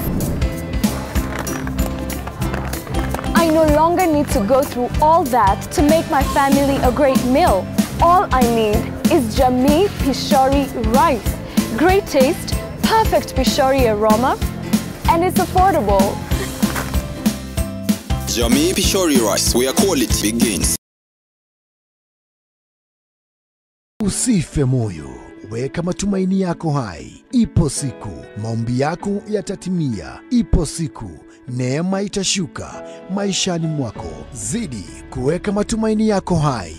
I no longer need to go through all that to make my family a great meal. All I need is Jamii Pishori rice. Great taste, perfect Pishori aroma, and it's affordable. Jamii Pishori rice, where quality begins. Usife moyo, weka matumaini yako hai. Ipo siku, maombi yako yatatimia. Ipo siku, neema itashuka maishani mwako. Zidi kuweka matumaini yako hai.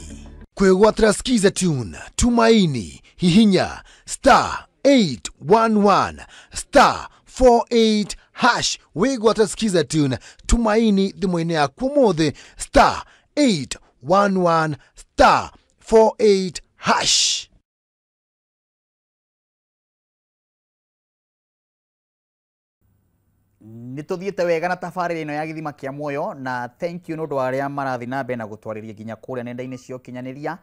Kwegwatra skiza tune, Tumaini, hihinya, star 811, star 48 hash. Wegwatra skiza tune, Tumaini thimũ-inĩ yaku ũmũthĩ, star 811, star 48 hash. Nĩ tũthiĩte wega na tabarĩra ĩno ya gĩthima kĩa muoyo, na thank you nĩ ũndũ wa arĩa marathiĩ na mbere na gũtwarĩria nginya kũrĩa nenda-inĩ cia ũkinyanĩria,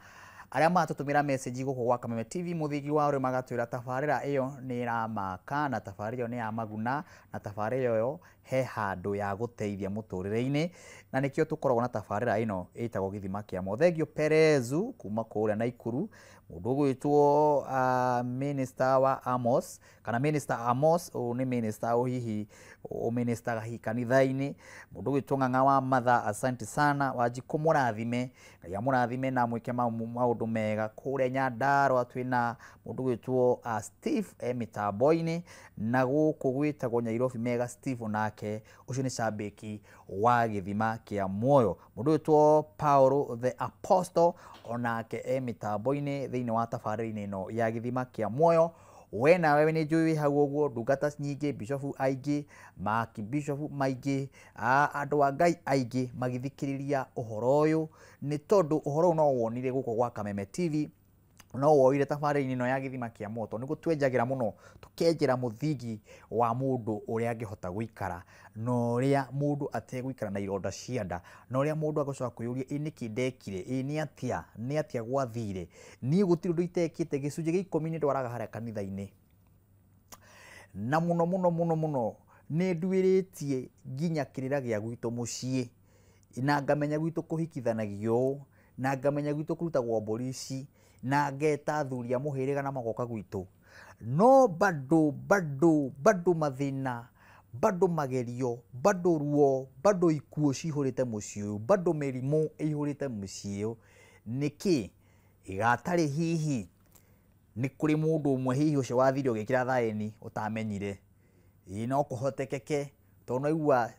arĩa maratũtũmĩra message gũkũ gwa Kameme TV mũthingi wa ũrĩa magatwĩra tabarĩra ĩyo nĩ ĩramaka, na tabarĩra ĩyo nĩ ya maguna, na tabarĩra ĩyo he handũ ya gũteithia mũtũrĩre-inĩ, na nĩkĩo tũkoragwo na tabarĩra ĩno ĩtagwo gĩthima kĩa muoyo. Thank you Perezu kuma kũrĩa Naikuru, mũndũ ũgwĩtwo Minister wa Amos, kana Minister Amos, ũyũ nĩ minister ũyũ hihi ũministaga hihi kanitha-inĩ, mũndũ ũgwĩtwo Ng'ang'a wa Matha, asante sana. Wanjikũ mũrathime, Ngai amũrathime na amwĩke maũndũ mega. Kũrĩa Nyandarũa twĩna mũndũ ũgwĩtwo Steve e mĩtambo-inĩ, na gũkũ gwĩtagwo Nyairobi Mega Steve onake, ũcio nĩ cambĩki wa gĩthima kĩa muoyo. Mũndũ ũgwĩtwo Paulo the Apostle onake e mĩtambo-inĩ thĩinĩ wa tabarĩra-inĩ ĩno ya gĩthima kĩa muoyo. We nawe nĩ njũĩ wĩ hau ũguo, ndungata nyingĩ, bishofu aingĩ, makibishofu maingĩ, andũ a Ngai aingĩ magĩthikĩrĩria ũhoro ũyũ, nĩ tondũ ũhoro ũyũ no wonire gũkũ gwa Kameme TV, no woire tabarĩra-inĩ ĩno ya gĩthima kĩa muoyo, tondũ nĩguo twenjagĩra mũno, tũkenjera mũthingi wa mũndũ ũrĩa angĩhota gũikara, na ũrĩa mũndũ ategũikara na ironda cia nda, na ũrĩa mũndũ agũcoka kwĩyũria ĩ nĩkĩ ndekire, ĩ nĩ atĩa, nĩ atĩa gwathire, niĩ gũtirĩ ũndũ itekĩte, gĩcunjĩ gĩa ikũmi nĩ ndwaraga harĩa kanitha-inĩ, na mũno mũno mũno mũno nĩ nduĩrĩtie nginya kĩrĩra gĩa gwitũ mũciĩ, na ngamenya gwitũ kũhikithanagio ũũ, Na ngamenya gwitũ kũrutagwo mbũri ici na ngeta athuri a mũhĩrĩga na magoka gwitũ. No bado bado bado mathĩna, bado magerio, bado ruo, bado ikuũ cihũrĩte mũciĩ ũyũ, bado mĩrimũ ĩihũrĩte mũciĩ ũyũ. Nĩkĩ ĩgatarĩ hihi nĩ kũrĩ mũndũ ũmwe hihi ũcio wathire ũgĩkĩra thaĩni ũtamenyire. Ĩĩ no kũhotekeke tondũ naigua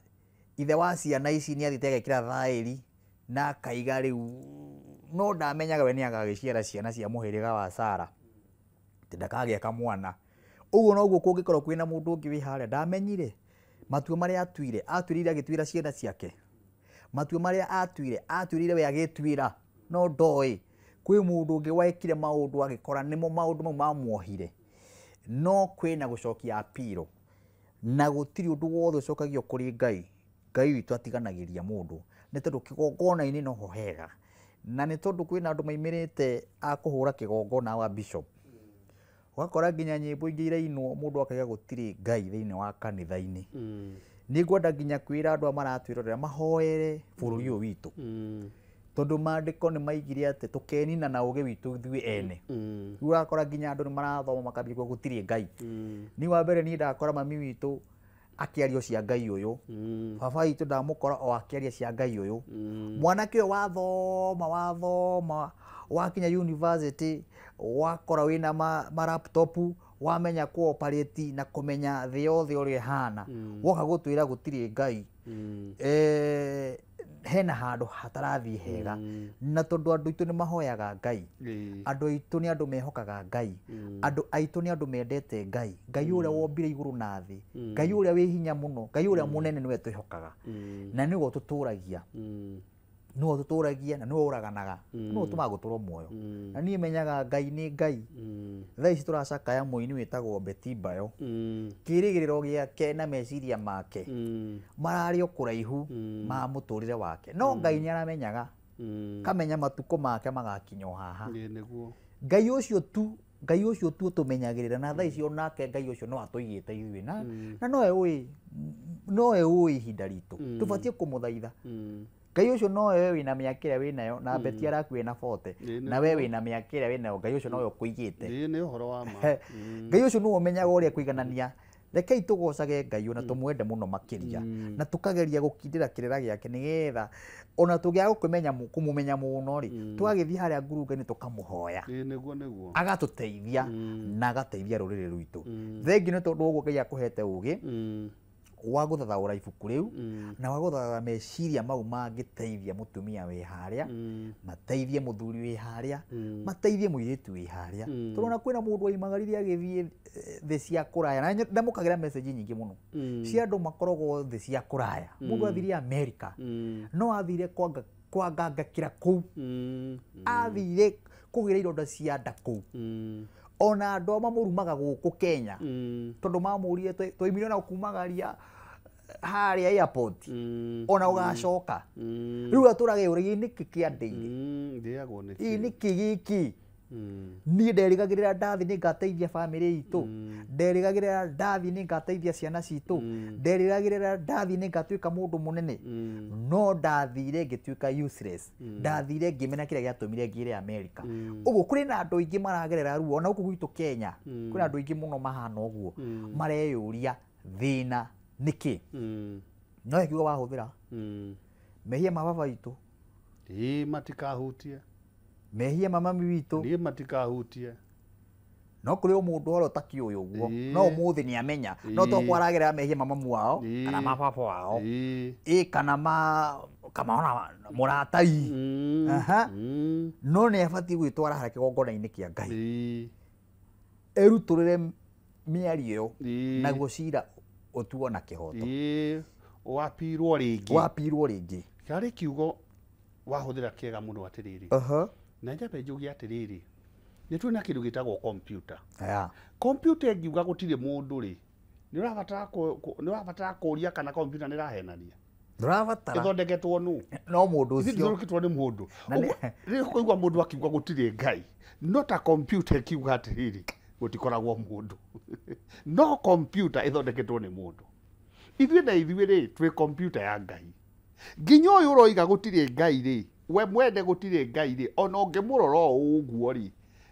ithe wa ciana ici nĩ athiĩte agekĩra thaĩri na akaiga rĩu no ndamenyaga we nĩ agagĩciara ciana cia mũhĩrĩga wa Sara, atĩ ndakagĩa kamwana. Ũguo noguo kũngĩkorwo kwĩna mũndũ ũngĩ wĩ harĩa ndamenyire matua marĩa atuire, atuĩrĩire agĩtuĩra ciana ciake, matua marĩa atuire, atuĩrĩire we agĩtuĩra no ndoĩ kwĩ mũndũ ũngĩ wekire maũndũ agĩkora nĩmo maũndũ mau mamuohire. No kwĩna gũcokia apiro na gũtirĩ ũndũ wothe ũcokagio kũrĩ Ngai. Ngai witũ atiganagĩria mũndũ nĩ tondũ kĩgongona-inĩ noho hega, na nĩ tondũ kwĩna andũ maimĩrĩte a kũhũra kĩgongona wa bishop, ũgakora nginya nyĩmbo ingĩ irainwo mũndũ akaiga gũtirĩ Ngai thĩinĩ wa kanitha-inĩ. Nĩ ngwenda nginya kwĩra andũ aya maratwĩrorera mahoere bũrũri ũyũ witũ, tondũ maandĩko nĩ maigire atĩ tũkenina na ũgĩ witũ ithuĩ ene. Rĩu ũrakora nginya andũ nĩ marathoma makambia kuga gũtirĩ Ngai. Niĩ wa mbere niĩ ndakora mami witũ akĩaria cia Ngai ũyũ, baba witũ ndamũkora o akĩaria cia Ngai ũyũ. Mwanake ũyũ wathoma wathoma wakinya university wakora wĩna ma laptop wamenya kũ operate na kũmenya thĩ yothe ũrĩa ĩhana, woka gũtwĩra gũtirĩ Ngai. Hena handũ hatarathiĩ hega, na tondũ andũ aitũ nĩ mahoyaga Ngai, andũ aitũ nĩ andũ mehokaga Ngai, andũ aitũ nĩ andũ mendete Ngai, Ngai ũrĩa wombire igũrũ na thĩ, Ngai ũrĩa wĩ hinya mũno, Ngai ũrĩa mũnene nĩwe twĩhokaga, na nĩwe ũtũtũragia, nĩwe ũtũtũragia na nĩwe ũraganaga, nĩwe ũtũmaga gũtũrwo muoyo. Na niĩ menyaga Ngai nĩ Ngai. Thaa ici tũracakaya mũini wĩtagwo Betty Bayo, kĩĩrĩgĩrĩro gĩake na meciria make mararĩ o kũraihu ma mũtũrĩre wake, no Ngai nĩ aramenyaga, kamenya matukũ make magakinya o haha. Ngai ũcio tu, Ngai ũcio tu ũtũmenyagĩrĩra, na thaa ici onake Ngai ũcio no atũigĩte ithuĩ, na nowe ũĩ, nowe ũĩ ihinda ritũ, tũbatiĩ kũmũthaitha. Ngai ũcio nowe wĩna mĩaka ĩrĩa wĩnayo, na Betty arakuĩ na 40, na we wĩna mĩaka ĩrĩa wĩnayo, Ngai ũcio nowe ũkũigĩte. Nĩ ũhoro wa ma. Ngai ũcio nĩwe ũmenyaga ũrĩa kũiganania. Rekei tũgocage Ngai ona tũmwende mũno makĩria, na tũkageria gũkindĩra kĩrĩra gĩake nĩgetha ona tũngĩaga kũmũmenya mũno rĩ, tũgagĩthiĩ harĩa ngurunga-inĩ tũkamũhoya, agatũteithia na agateithia rũrĩrĩ rwitũ. Thengiũ nĩ tondũ ũguo Ngai akũhete ũgĩ wa gũthathaũra ibuku rĩu, na wa gũthathaũra meciria mau mangĩteithia mũtumia wĩ harĩa, mateithie mũthuri wĩ harĩa, mateithie mũirĩtu wĩ harĩa. Tũrona kwĩna mũndũ waimagarire agĩthiĩ thĩ cia kũraya, na ndamũkagĩra message nyingĩ mũno cia andũ makoragwo thĩ cia kũraya. Mũndũ athire America, no athire kwangangakĩra kũu, athire kũgĩra ironda cia nda kũu. Ona andũ amwe mamũrumaga gũkũ Kenya, tondũ mamũrire twaimire na kumagaria harĩa airport, ona ũgacoka. Rĩu atũraga ũrĩa nĩkĩ kĩandeire, ĩ nĩkĩ gĩkĩ? Niĩ nderĩgagĩrĩra ndathi nĩ ngateithia bamĩrĩ itũ, nderĩgagĩrĩra ndathi nĩ ngateithia ciana citũ, nderĩgagĩrĩra ndathi nĩ ngatuĩka mũndũ mũnene, no ndathire ngĩtuĩka useless, ndathire ngĩmena kĩrĩa gĩatũmire ngĩre America. Ũguo kũrĩ na andũ aingĩ maragerera ruo, ona gũkũ gwitũ Kenya kwĩna andũ aingĩ mũno mahana ũguo, mareyũria thĩna nĩkĩ. No he kiugo wahũthĩra, mehia ma baba witũ matikahutie, mehia ma mami witũ niĩ matikahutie. No kũrĩ o mũndũ ũrĩa ũtakĩũĩ ũguo, no ũmũthĩ nĩ amenya, no to kwaragerera mehia ma mamu wao kana ma baba wao, ĩ kana ma kana ona mũratai, no nĩ abatiĩ gwĩtwara harĩa kĩgongona-inĩ kĩa Ngai, erutũrĩre mĩario ĩyo, naguo cira ũtuo na kĩhoto. Wapirwo rĩngĩ, wapirwo rĩngĩ. Kĩarĩ kiugo wahũthĩra kĩega mũno atĩrĩrĩ, na njambe njuge atĩrĩrĩ, nĩ twĩ na kĩndũ gĩtagwo computer. Computer ĩngiuga gũtirĩ mũndũ rĩ, nĩ ũrabatara kũũria kana computer nĩ ĩrahenania. Ndũrabatara. Ĩthondeketwo nũ? No mũndũ ũcio. Ĩthondeketwo nĩ mũndũ. Rĩrĩa ũkũigua mũndũ akiuga gũtirĩ Ngai, no ta computer ĩkiuga atĩrĩrĩ, gũtikoragwo mũndũ. No computer ĩthondeketwo nĩ mũndũ. Ithuĩ na ithuĩ rĩ, twĩ computer ya Ngai. Nginya ũyũ ũroiga gũtirĩ Ngai rĩ, We mwene gũtirĩ Ngai rĩ, ona ũngĩmũrora o ũguo rĩ,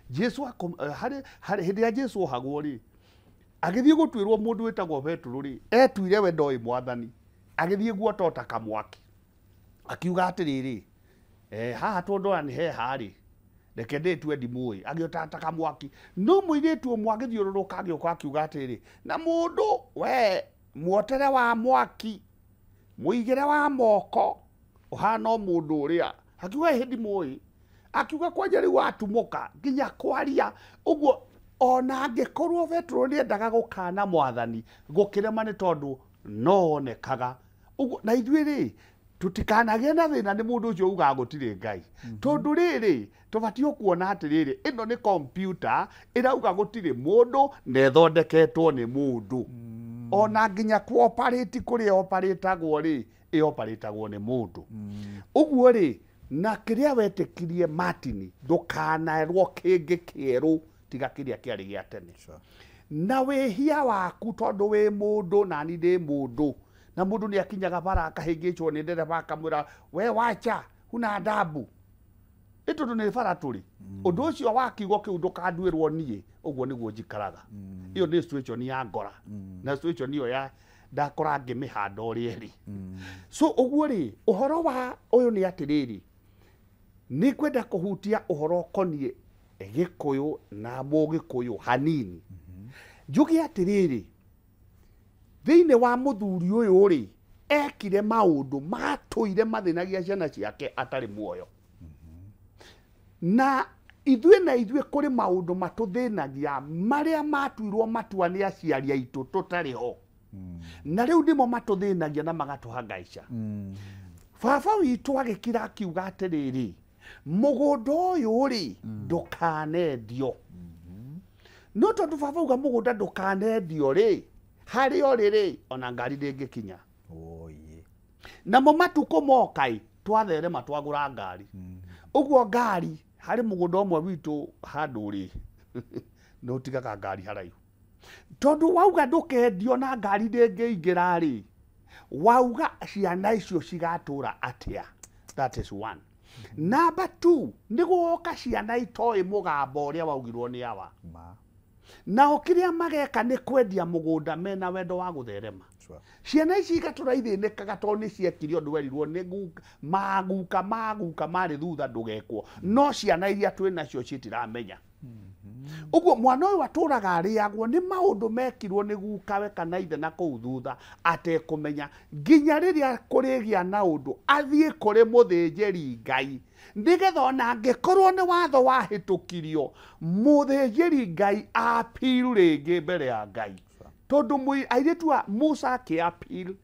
Jesu harĩ hĩndĩ ĩrĩa Jesu ohagwo rĩ, agĩthiĩ gũtuĩrwo mũndũ wĩtagwo Petero rĩ, etuire we ndoĩ mwathani, agĩthiĩ guota ta kamwaki, akiuga atĩrĩrĩ, haha tondũ nĩ heha rĩ, reke ndĩtue ndimũĩ, agĩota ta kamwaki. No mũirĩtu ũmwe agĩthiũrũrũka agĩũka akiuga atĩrĩrĩ, na mũndũ we muotere wa mwaki, mũigĩre wa moko, ũhana o mũndũ ũrĩa, akiuga ĩhĩ ndimũĩ, akiuga kwanja rĩu atumũka nginya kwaria ũguo. Ona angĩkorwo Petero nĩendaga gũkana mwathani, gũkĩrema nĩ tondũ no onekaga ũguo. Na ithuĩ rĩ, tũtikanagĩe na thĩna nĩ mũndũ ũcio ugaga gũtirĩ Ngai, tondũ rĩrĩ tũbatiĩ kuona atĩrĩrĩ, ĩno nĩ kompiuta ĩrauga gũtirĩ mũndũ na ĩthondeketwo nĩ mũndũ. Ona nginya kuoparĩti kũrĩa oparĩtagwo rĩ, ĩoparĩtagwo nĩ mũndũ. Ũguo rĩ, na kĩrĩa wetĩkirie Martin, ndũkanerwo kĩngĩ kĩerũ tiga kĩrĩa kĩarĩ gĩa tene. Na wĩhia waku, tondũ wĩ mũndũ nani ndĩ mũndũ, na mũndũ nĩ akinyaga bara akahĩngĩcwo nĩ ndereba akamwĩra we wacha huna adabu, ĩ tondũ nĩ bara tũrĩ. Ũndũ ũcio wa kiugo kĩu ndũkanduĩrwo niĩ, ũguo nĩguo njikaraga. Ĩyo nĩ situation ya ngora, na situation ĩyo ya ndakora ngĩmĩhanda ũrĩa ĩrĩ. So ũguo rĩ, ũhoro wa ũyũ nĩ atĩrĩrĩ, nĩ kwenda kũhutia ũhoro ũkoniĩ Gĩkũyũ na Mũgĩkũyũ hanini. Njuge atĩrĩrĩ, thĩinĩ wa mũthuri ũyũ rĩ, ekire maũndũ matũire mathĩnagia ciana ciake atarĩ muoyo. Na ithuĩ na ithuĩ kũrĩ maũndũ matũthĩnagia marĩa matuirwo matua nĩ aciari aitũ tũtarĩ ho. Na rĩu nĩmo matũthĩnagia na magatũhangaica. Baba witũ agĩkira akiuga atĩrĩrĩ, mũgũnda ũyũ rĩ, ndũkanendio. No tondũ baba uga mũgũnda ndũkanendio rĩ, harĩa ũrĩ rĩ, ona ngari ndĩngĩkinya. Namo matukũ moka ĩ, twatherema twagũra ngari. Ũguo ngari harĩ mũgũnda ũmwe witũ handũ rĩ, nĩ ũtigaga ngari haraihu. Tondũ wauga ndũkendio na ngari ndĩngĩingĩra rĩ, wauga ciana icio cigatũra atĩa? That is one. Number two, nĩ gũgoka ciana itoĩ mũgambo ũrĩa waugirwo nĩ awa. Nao kĩrĩa mageka nĩ kwendia mũgũnda mena wendo wa gũtherema. Ciana ici igatũra ithĩnĩkaga tondũ nĩ ciekire ũndũ werirwo nĩ guka, maguka maguka marĩ thutha ndũgekwo. No ciana iria twĩ nacio citiramenya. Ũguo mwana ũyũ atũraga arĩagwo nĩ maũndũ mekirwo nĩ gukawe kana ithe na kũu thutha atekũmenya, nginya rĩrĩa kũrĩgĩa na ũndũ athiĩ kũrĩ mũthĩnjĩri Ngai, nĩgetha ona angĩkorwo nĩ watho wahĩtũkirio, mũthĩnjĩri Ngai apiru rĩngĩ mbere ya Ngai. Tondũ airĩtu a Musa akĩapil,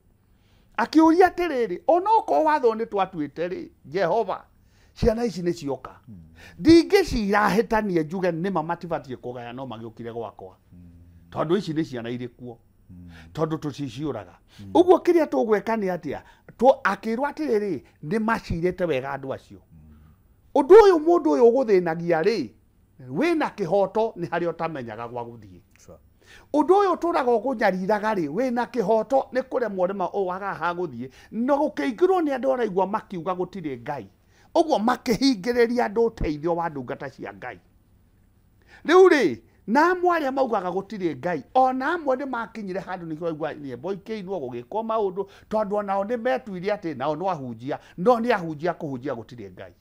akĩũria atĩrĩrĩ, onokorwo watho nĩ twatuĩte rĩ, Jehova, ciana ici nĩ cioka, ndingĩcirahĩtanie njuge nĩma matibatiĩ kũgaya no magĩũkire gwakwa, tondũ ici nĩ ciana irĩ kuo, tondũ tũciciũraga. Ũguo kĩrĩa tũgwĩka nĩ atĩa? Akĩrwo atĩrĩrĩ, nĩ macirĩte wega andũ acio. Ũndũ ũyũ mũndũ ũyũ ũgũthĩnagia rĩ, wĩna kĩhoto nĩ harĩa ũtamenyaga gwa gũthiĩ. Ũndũ ũyũ ũtũraga ũkũnyariraga rĩ, wĩna kĩhoto nĩ kũremwo nĩ wagaga ha gũthiĩ. Na gũkĩingĩrwo nĩ andũ araigua makiuga gũtirĩ Ngai. Ũguo makĩhingĩrĩria andũ ũteithio wa ndungata cia Ngai. Rĩu rĩ, na amwe arĩa maugaga gũtirĩ Ngai, ona amwe nĩ makinyire handũ nĩkĩo waigua nyĩmbo ikĩinwo gũgĩkwo maũndũ, tondũ onao nĩ metuire atĩ nao no ahunjia, no nĩ ahunjia kũhunjia gũtirĩ Ngai.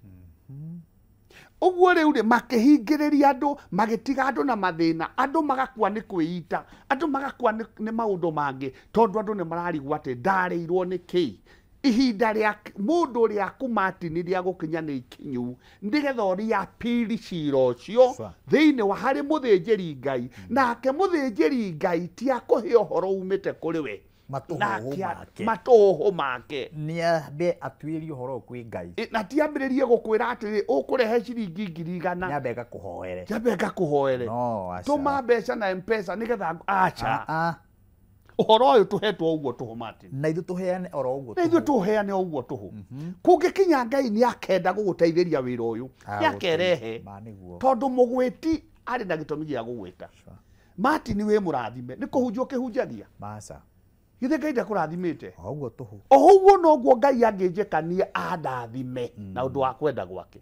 Ũguo rĩu rĩ, makĩhingĩrĩria andũ, magĩtiga andũ na mathĩna, andũ magakua nĩ kwĩita, andũ magakua nĩ maũndũ mangĩ, tondũ andũ nĩ mararigwo atĩ ndarĩirwo nĩ kĩĩ. Ihinda rĩa mũndũ rĩaku Martin rĩa gũkinya nĩ ikinyu, nĩgetha ũrĩa apili cira ũcio thĩinĩ wa harĩ mũthĩnjĩri Ngai. Nake mũthĩnjĩri Ngai ti akũhe ũhoro umĩte kũrĩ we, matũhũhũ make, nĩambe atuĩrie ũhoro kwĩ Ngai, na ti ambĩrĩrie gũkwĩra atĩrĩ ũkũrehe ciringi 100,000, nyambe ngakũhoere, nyambe ngakũhoere, tũma mbeca na M-Pesa nĩgetha acha. Ũhoro ũyũ tũhetwo ũguo tũhũ Martin, na ithuĩ tũheane oro ũguo, na ithuĩ tũheane o ũguo tũhũ. Kũngĩkinya Ngai nĩ akenda gũgũteithĩria wĩra ũyũ, nĩ akerehe, tondũ mũgwĩti arĩ na gĩtũmi gĩa gũgwĩta. Martin wĩ mũrathime, nĩ kũhunjia ũkĩhunjagia. Maca. Githĩ Ngai ndakũrathimĩte? O ũguo tũhũ. O ũguo noguo Ngai angĩnjĩkania andathime na ũndũ wa kwenda gwake.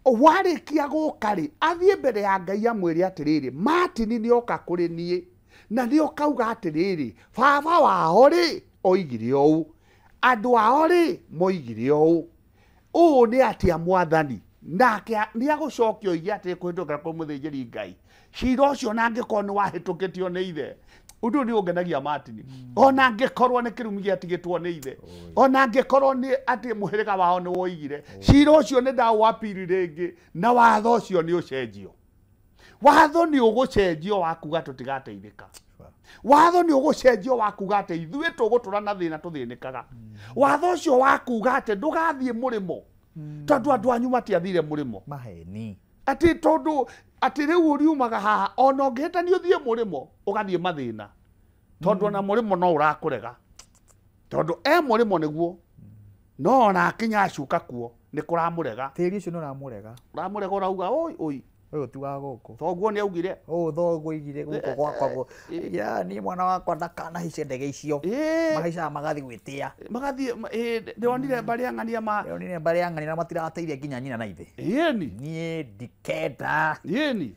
Warĩkia gũka rĩ, athiĩ mbere ya Ngai amwĩre atĩrĩrĩ, Martin nĩoka kũrĩ niĩ na nĩokauga atĩrĩrĩ, baba wao rĩ oigire ũũ, andũ ao rĩ moigire ũũ, ũũ nĩ atĩa mwathani? Nake nĩagũcokia oige atĩ kũhĩtũkĩra kwĩ mũthĩnjĩri Ngai cira ũcio na angĩkorwo nĩ wahĩtũkĩtio nĩ ithe. Ũndũ ũyũ nĩ ũngenagia Martin. Ona angĩkorwo nĩ kĩrumi gĩatigĩtwo nĩ ithe, ona angĩkorwo nĩ atĩ mũhĩrĩga wao nĩ woigire, cira ũcio nĩ ndaũapiri rĩngĩ na watho ũcio nĩ ũcenjio. Watho nĩ ũgũcenjio wa kuga tũtigateithĩka. Watho nĩ ũgũcenjio wa kuga atĩ ithuĩ tũgũtũra na thĩna tũthĩnĩkaga. Watho ũcio wa kuga atĩ ndũgathiĩ mũrĩmo tondũ andũ anyu matiathire mũrĩmo. Maheni. Atĩ tondũ atĩ rĩu ũriumaga haha ona ũngĩhĩtania ũthiĩ mũrĩmo ũgathiĩ mathĩna tondũ ona mũrĩmo no ũrakũrega tondũ e mũrĩmo nĩguo no ona akinya acuka kuo nĩ kũramũrega. Tĩri ũcio nĩ ũramũrega. Ũramũrega ũrauga oi oi ũyũ ti wa gũkũ. Thoguo nĩ augire. Ũũ thoguo oigire gũkũ gwakwa. Ya niĩ mwana wakwa ndakanahaice ndege icio. Mahaicaga magathiĩ gwĩtĩa. Magathiĩ ndĩronire mbarĩ ya ng'ania ma. Ndĩronire mbarĩ ya ng'ania na matirateithia nginya nyina na ithe. Ĩni. Niĩ ndikenda. Ĩni.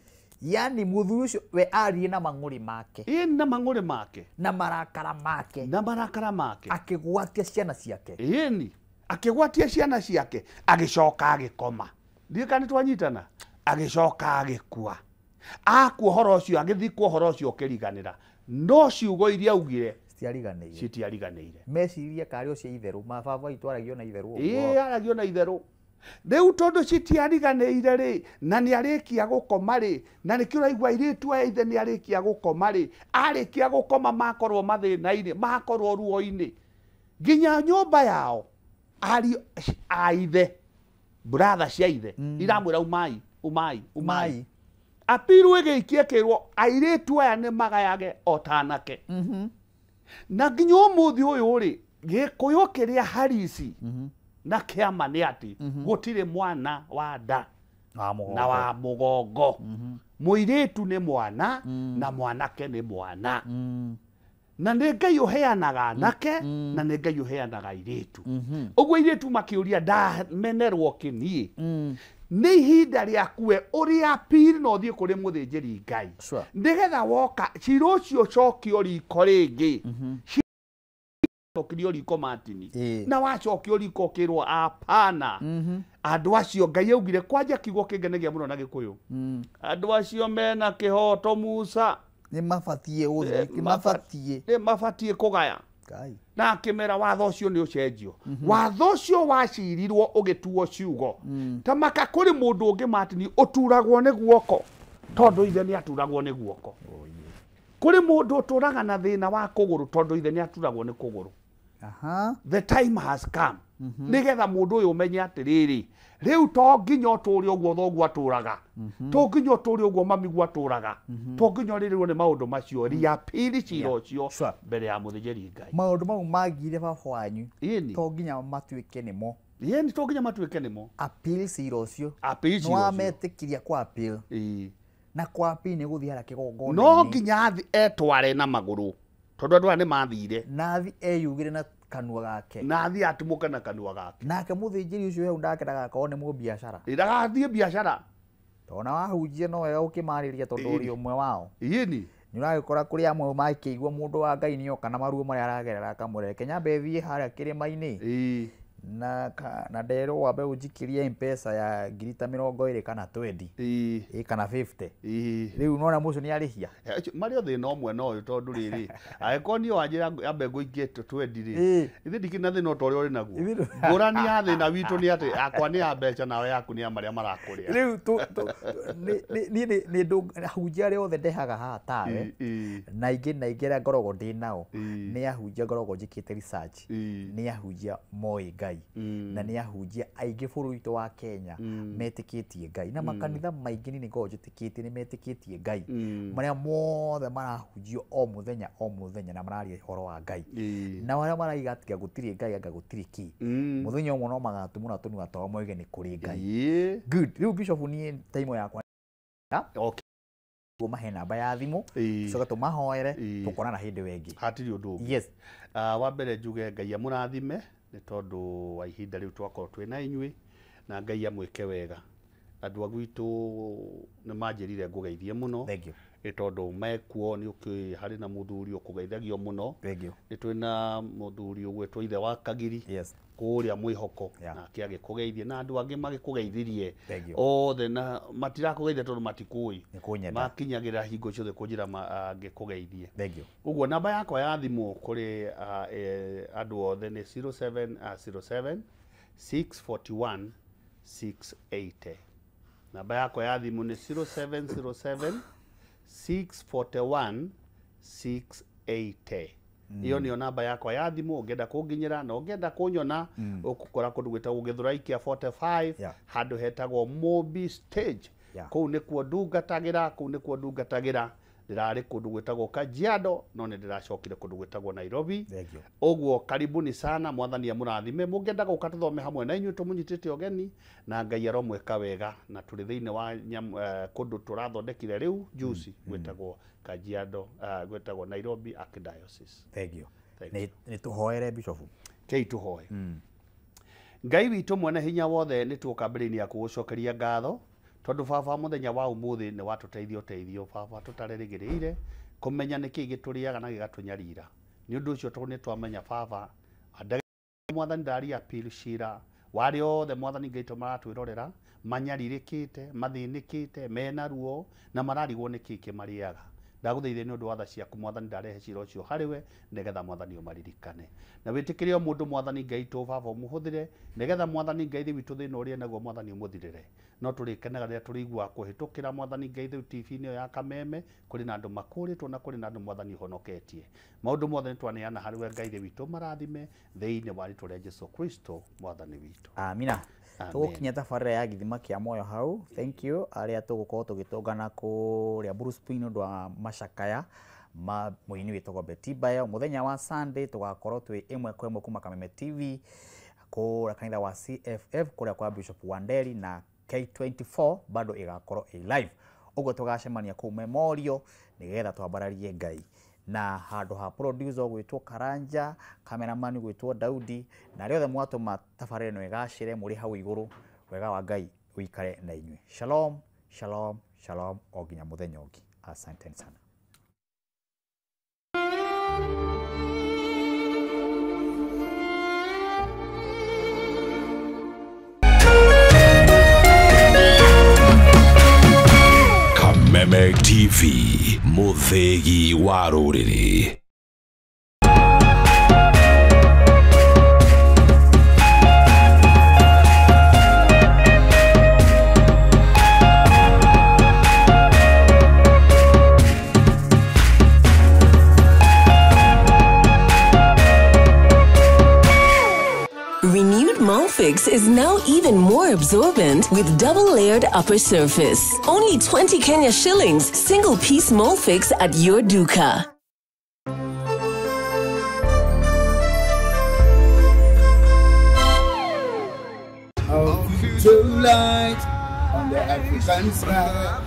Yani mũthuri ũcio we aririe na mang'ũrĩ make. Ĩni na mang'ũrĩ make. Na marakara make. Na marakara make. Akĩgwatia ciana ciake. Ĩni. Akĩgwatia ciana ciake agĩcoka agĩkoma. Ndiũĩ kana nĩtwanyitana. Agĩcoka agĩkua. Akua ũhoro ũcio agĩthikwo ũhoro ũcio ũkĩriganĩra. No ciugo iria augire citiariganĩire. Citiariganĩire. Meciria karĩ o cia itherũ, mababa witũ aragio na itherũ. Ĩĩ aragio na itherũ. Rĩu tondũ citiariganĩire rĩ, na nĩarĩkia gũkoma rĩ, na nĩkĩo ũraigua airĩtu aya ithe nĩarĩkia gũkoma rĩ, arĩkia gũkoma makorwo mathĩna-inĩ, makorwo ruo-inĩ. Nginya nyũmba yao ariũ a ithe, brother cia ithe, iramwĩra umai, umai, umai. Apiru ĩgĩikia ĩkĩrwo airĩtu aya nĩ magayage o ta anake. Na nginya ũmũthĩ ũyũ rĩ, Gĩkũyũ kĩrĩa harisi na kĩama nĩ atĩ gũtirĩ mwana wa nda na wa mũgongo. Mũirĩtu nĩ mwana na mwanake nĩ mwana. Na nĩ Ngai ũheanaga anake na nĩ Ngai ũheanaga airĩtu. Ũguo airĩtu makĩũria ndamenerwo kĩniĩ. Nĩ ihinda rĩaku we ũrĩa piri na ũthiĩ kũrĩ mũthĩnjĩri Ngai. Nĩgetha woka cira ũcio ũcokio riko rĩngĩ. Cokio riko Martin. Na wacokio riko ũkĩrwo apana. Andũ acio Ngai augire kwanja kiugo kĩngenagia mũno na Gĩkũyũ. Andũ acio mena kĩhoto Musa. Nĩ mabatiĩ gũthiĩ, nĩ mabatiĩ. Nĩ mabatiĩ kũgaya. Na akĩmera watho ũcio nĩ ũcenjio. Watho ũcio wacirirwo ũgĩtuo ciugo. Ta maka kũrĩ mũndũ ũngĩ Martin ũturagwo nĩ guoko tondũ ithe nĩ aturagwo nĩ guoko. Kũrĩ mũndũ ũtũraga na thĩna wa kũgũrũ tondũ ithe nĩ aturagwo nĩ kũgũrũ. The time has come. Nĩgetha mũndũ ũyũ ũmenye atĩrĩrĩ, rĩu to nginya ũtũre ũguo thoguo atũraga, to nginya ũtũre ũguo mamiguo atũraga, to nginya ũrĩrĩrwo nĩ maũndũ macio. Ria pili cira ũcio mbere ya mũthĩnjĩri Ngai. Maũndũ mau magire baba wanyu to nginya matuĩke nĩmo. Ĩni to nginya matuĩke nĩmo. Appeal cira ũcio. Appeal cira ũcio. Nĩwametĩkiria kwa appeal. Na kwa appeal nĩ gũthiĩ harĩa kĩgongona-inĩ. No nginya athi etware na magũrũ tondũ andũ aya nĩ mathire. Na athi eyugĩre na kanua gake. Na athi atumũke na kanua gake. Nake mũthĩnjĩri ũcio hau ndakendaga akorwo nĩ mũbiacara. Ndagathiĩ biacara. Tondũ wahunjia no wega ũkĩmarĩria tondũ ũrĩ ũmwe wao. Ĩni. Nĩ ũragĩkora kũrĩ amwe makĩigua mũndũ wa Ngai nĩoka na maruo marĩa aragerera akamwĩra reke nyambe thiĩ harĩa kĩrĩma-inĩ. Na nderwo wambe ũnjikĩrie M-Pesa ya ngiri ta 20 kana 20. Ĩ kana 50. Rĩu nona mũcio nĩ arĩhia. Marĩ o thĩna ũmwe na ũyũ tondũ rĩrĩ angĩkorwo niĩ wanjĩra ambe ngũikie 20 rĩ, ithe ndikĩrĩ na thĩna o ta ũrĩa ũrĩ naguo. Ngũrani ya thĩna witũ nĩ atĩ akwa nĩ ya mbeca nawe yaku nĩ ya marĩa marakũrĩa. Rĩu niĩ nĩ ahunjia arĩa othe ndehaga haha tawe na ingĩ arĩa ngoragwo ndĩ nao nĩ ahunjia ngoragwo njĩkĩte research, nĩ ahunjia moĩ Ngai na nĩ ahunjia aingĩ bũrũri witũ wa Kenya metĩkĩtie Ngai na makanitha maingĩ niĩ nĩngoragwo njĩtĩkĩtie nĩ metĩkĩtie Ngai marĩa mothe marahunjio o mũthenya o mũthenya na mararia ũhoro wa Ngai na arĩa maraiga atĩ gũtirĩ Ngai anga gũtirĩ kĩ mũthenya ũmwe no magatumũra tũnua twao moige nĩ kũrĩ Ngai. Good. Rĩu Bishop niĩ time yakwa. Okay. Mahe namba ya thimũ tucoke tũmahoere tũkonana hĩndĩ ĩyo ĩngĩ. Hatirĩ ũndũ ũngĩ. Yes. Wa mbere njuge Ngai amũrathime nĩ tondũ wa ihinda rĩu twakorwo twĩ na inyuĩ, na Ngai amwĩke wega. Andũ a gwitũ nĩ manjĩrire ngũgeithie mũno nĩ tondũ mekuo nĩ ũkĩũĩ harĩ na mũthuri ũkũgeithagio mũno. Nĩ twĩ na mũthuri ũgwĩtwo ithe wa Kagiri kũrĩa Mwĩhoko, nake agĩkũgeithie na andũ angĩ magĩkũgeithirie othe, na matirakũgeithia tondũ matikũĩ, makinyagĩra hingo ciothe kũnjĩra ngĩkũgeithie. Ũguo namba yakwa ya thimũ kũrĩ andũ othe nĩ 0707 641 680. Namba yakwa ya thimũ nĩ 0707 641 680. Iyo nĩyo namba yakwa ya thimũ ũngĩenda kũnginyĩra na ũngĩenda kũnyona ũgũkora kũndũ gwĩtagwo Gĩthũrai kĩa 45 handũ hetagwo Mobi Stage. Kũu nĩkuo ndungatagĩra, kũu nĩkuo ndungatagĩra. Ndĩrarĩ kũndũ gwĩtagwo Kajiado no nĩ ndĩracokire kũndũ gwĩtagwo Nairobi. Ũguo karibuni sana, mwathani amũrathime. Mũngĩenda gũka tũthome hamwe na inyuĩ tũmũnyitĩte ũgeni, na Ngai aromwĩka wega. Na tũrĩ thĩinĩ wa kũndũ tũrathondekire rĩu juici gwĩtagwo Kajiado, gwĩtagwo Nairobi Archdiocese. Thank you. Nĩ tũhoere Bishop. Kei tũhoe. Ngai witũ mwene hinya wothe, nĩ tuoka mbere-inĩ yaku gũcokeria ngatho tondũ baba mũthenya wa ũmũthĩ nĩ watũteithia ũteithio baba tũtarerĩgĩrĩire kũmenya nĩkĩ gĩtũrĩaga na gĩgatũnyarira. Nĩ ũndũ ũcio tondũ nĩ twamenya baba mwathani ndaria appeal cira warĩ othe mwathani Ngai maratwĩrorera manyarirĩkĩte mathĩnĩkĩte mena ruo na mararigwo nĩkĩ kĩmarĩaga. Ndagũthaitha nĩ ũndũ wa tha ciaku mwathani ndarehe cira ũcio harĩ we nĩgetha mwathani ũmaririkane na wĩtĩkĩre o mũndũ mwathani Ngai tũ baba ũmũhũthĩre nĩgetha mwathani Ngai thĩ witũ thĩna ũrĩa naguo mwathani ũmũthirĩre. No tũrĩkenaga rĩrĩa tũrĩiguaga kũhĩtũkĩra mwathani Ngai thĩ TV-inĩ ĩyo ya Kameme kũrĩ na andũ makũrĩtwo na kũrĩ na andũ mwathani ũhonoketie. Maũndũ mothe nĩtwaneana harĩ we Ngai thĩ witũ marathime thĩinĩ wa rĩtwa rĩa Jesu Kristo mwathani witũ. Amina. Tũgũkinya tabarĩra ya gĩthima kĩa muoyo hau. Thank you arĩa tũgũkorwo tũgĩtũngana kũrĩa Bruce Spring nĩ ũndũ wa macakaya ma mũini wĩtagwo Betty Bayo. Mũthenya wa Sunday tũgakorwo twĩ ĩmwe kwa ĩmwe kuma Kameme TV kũrĩa kanitha wa CFF kũrĩa kwa Bishop Wanderi na K24 bado ĩgakorwo ĩ live. Ũguo tũgacemania kũu Memorial nĩgetha twambararie Ngai. Na handũ ha producer gwĩtwo Karanja, cameraman gwĩtwo Daudi, na arĩa othe mwatũma tabarĩra ĩno ĩgacĩre mũrĩ hau igũrũ, wega wa Ngai ũikare na inyuĩ. Shalom, shalom, shalom o nginya mũthenya ũngĩ. Asanteni sana. Kameme TV, mũthĩgi wa rũrĩrĩ. Renewed Molfix is now even more absorbent with double-layered upper surface. Only 20 Kenya shillings, single-piece Molfix at your duka. Our future light on the African sky.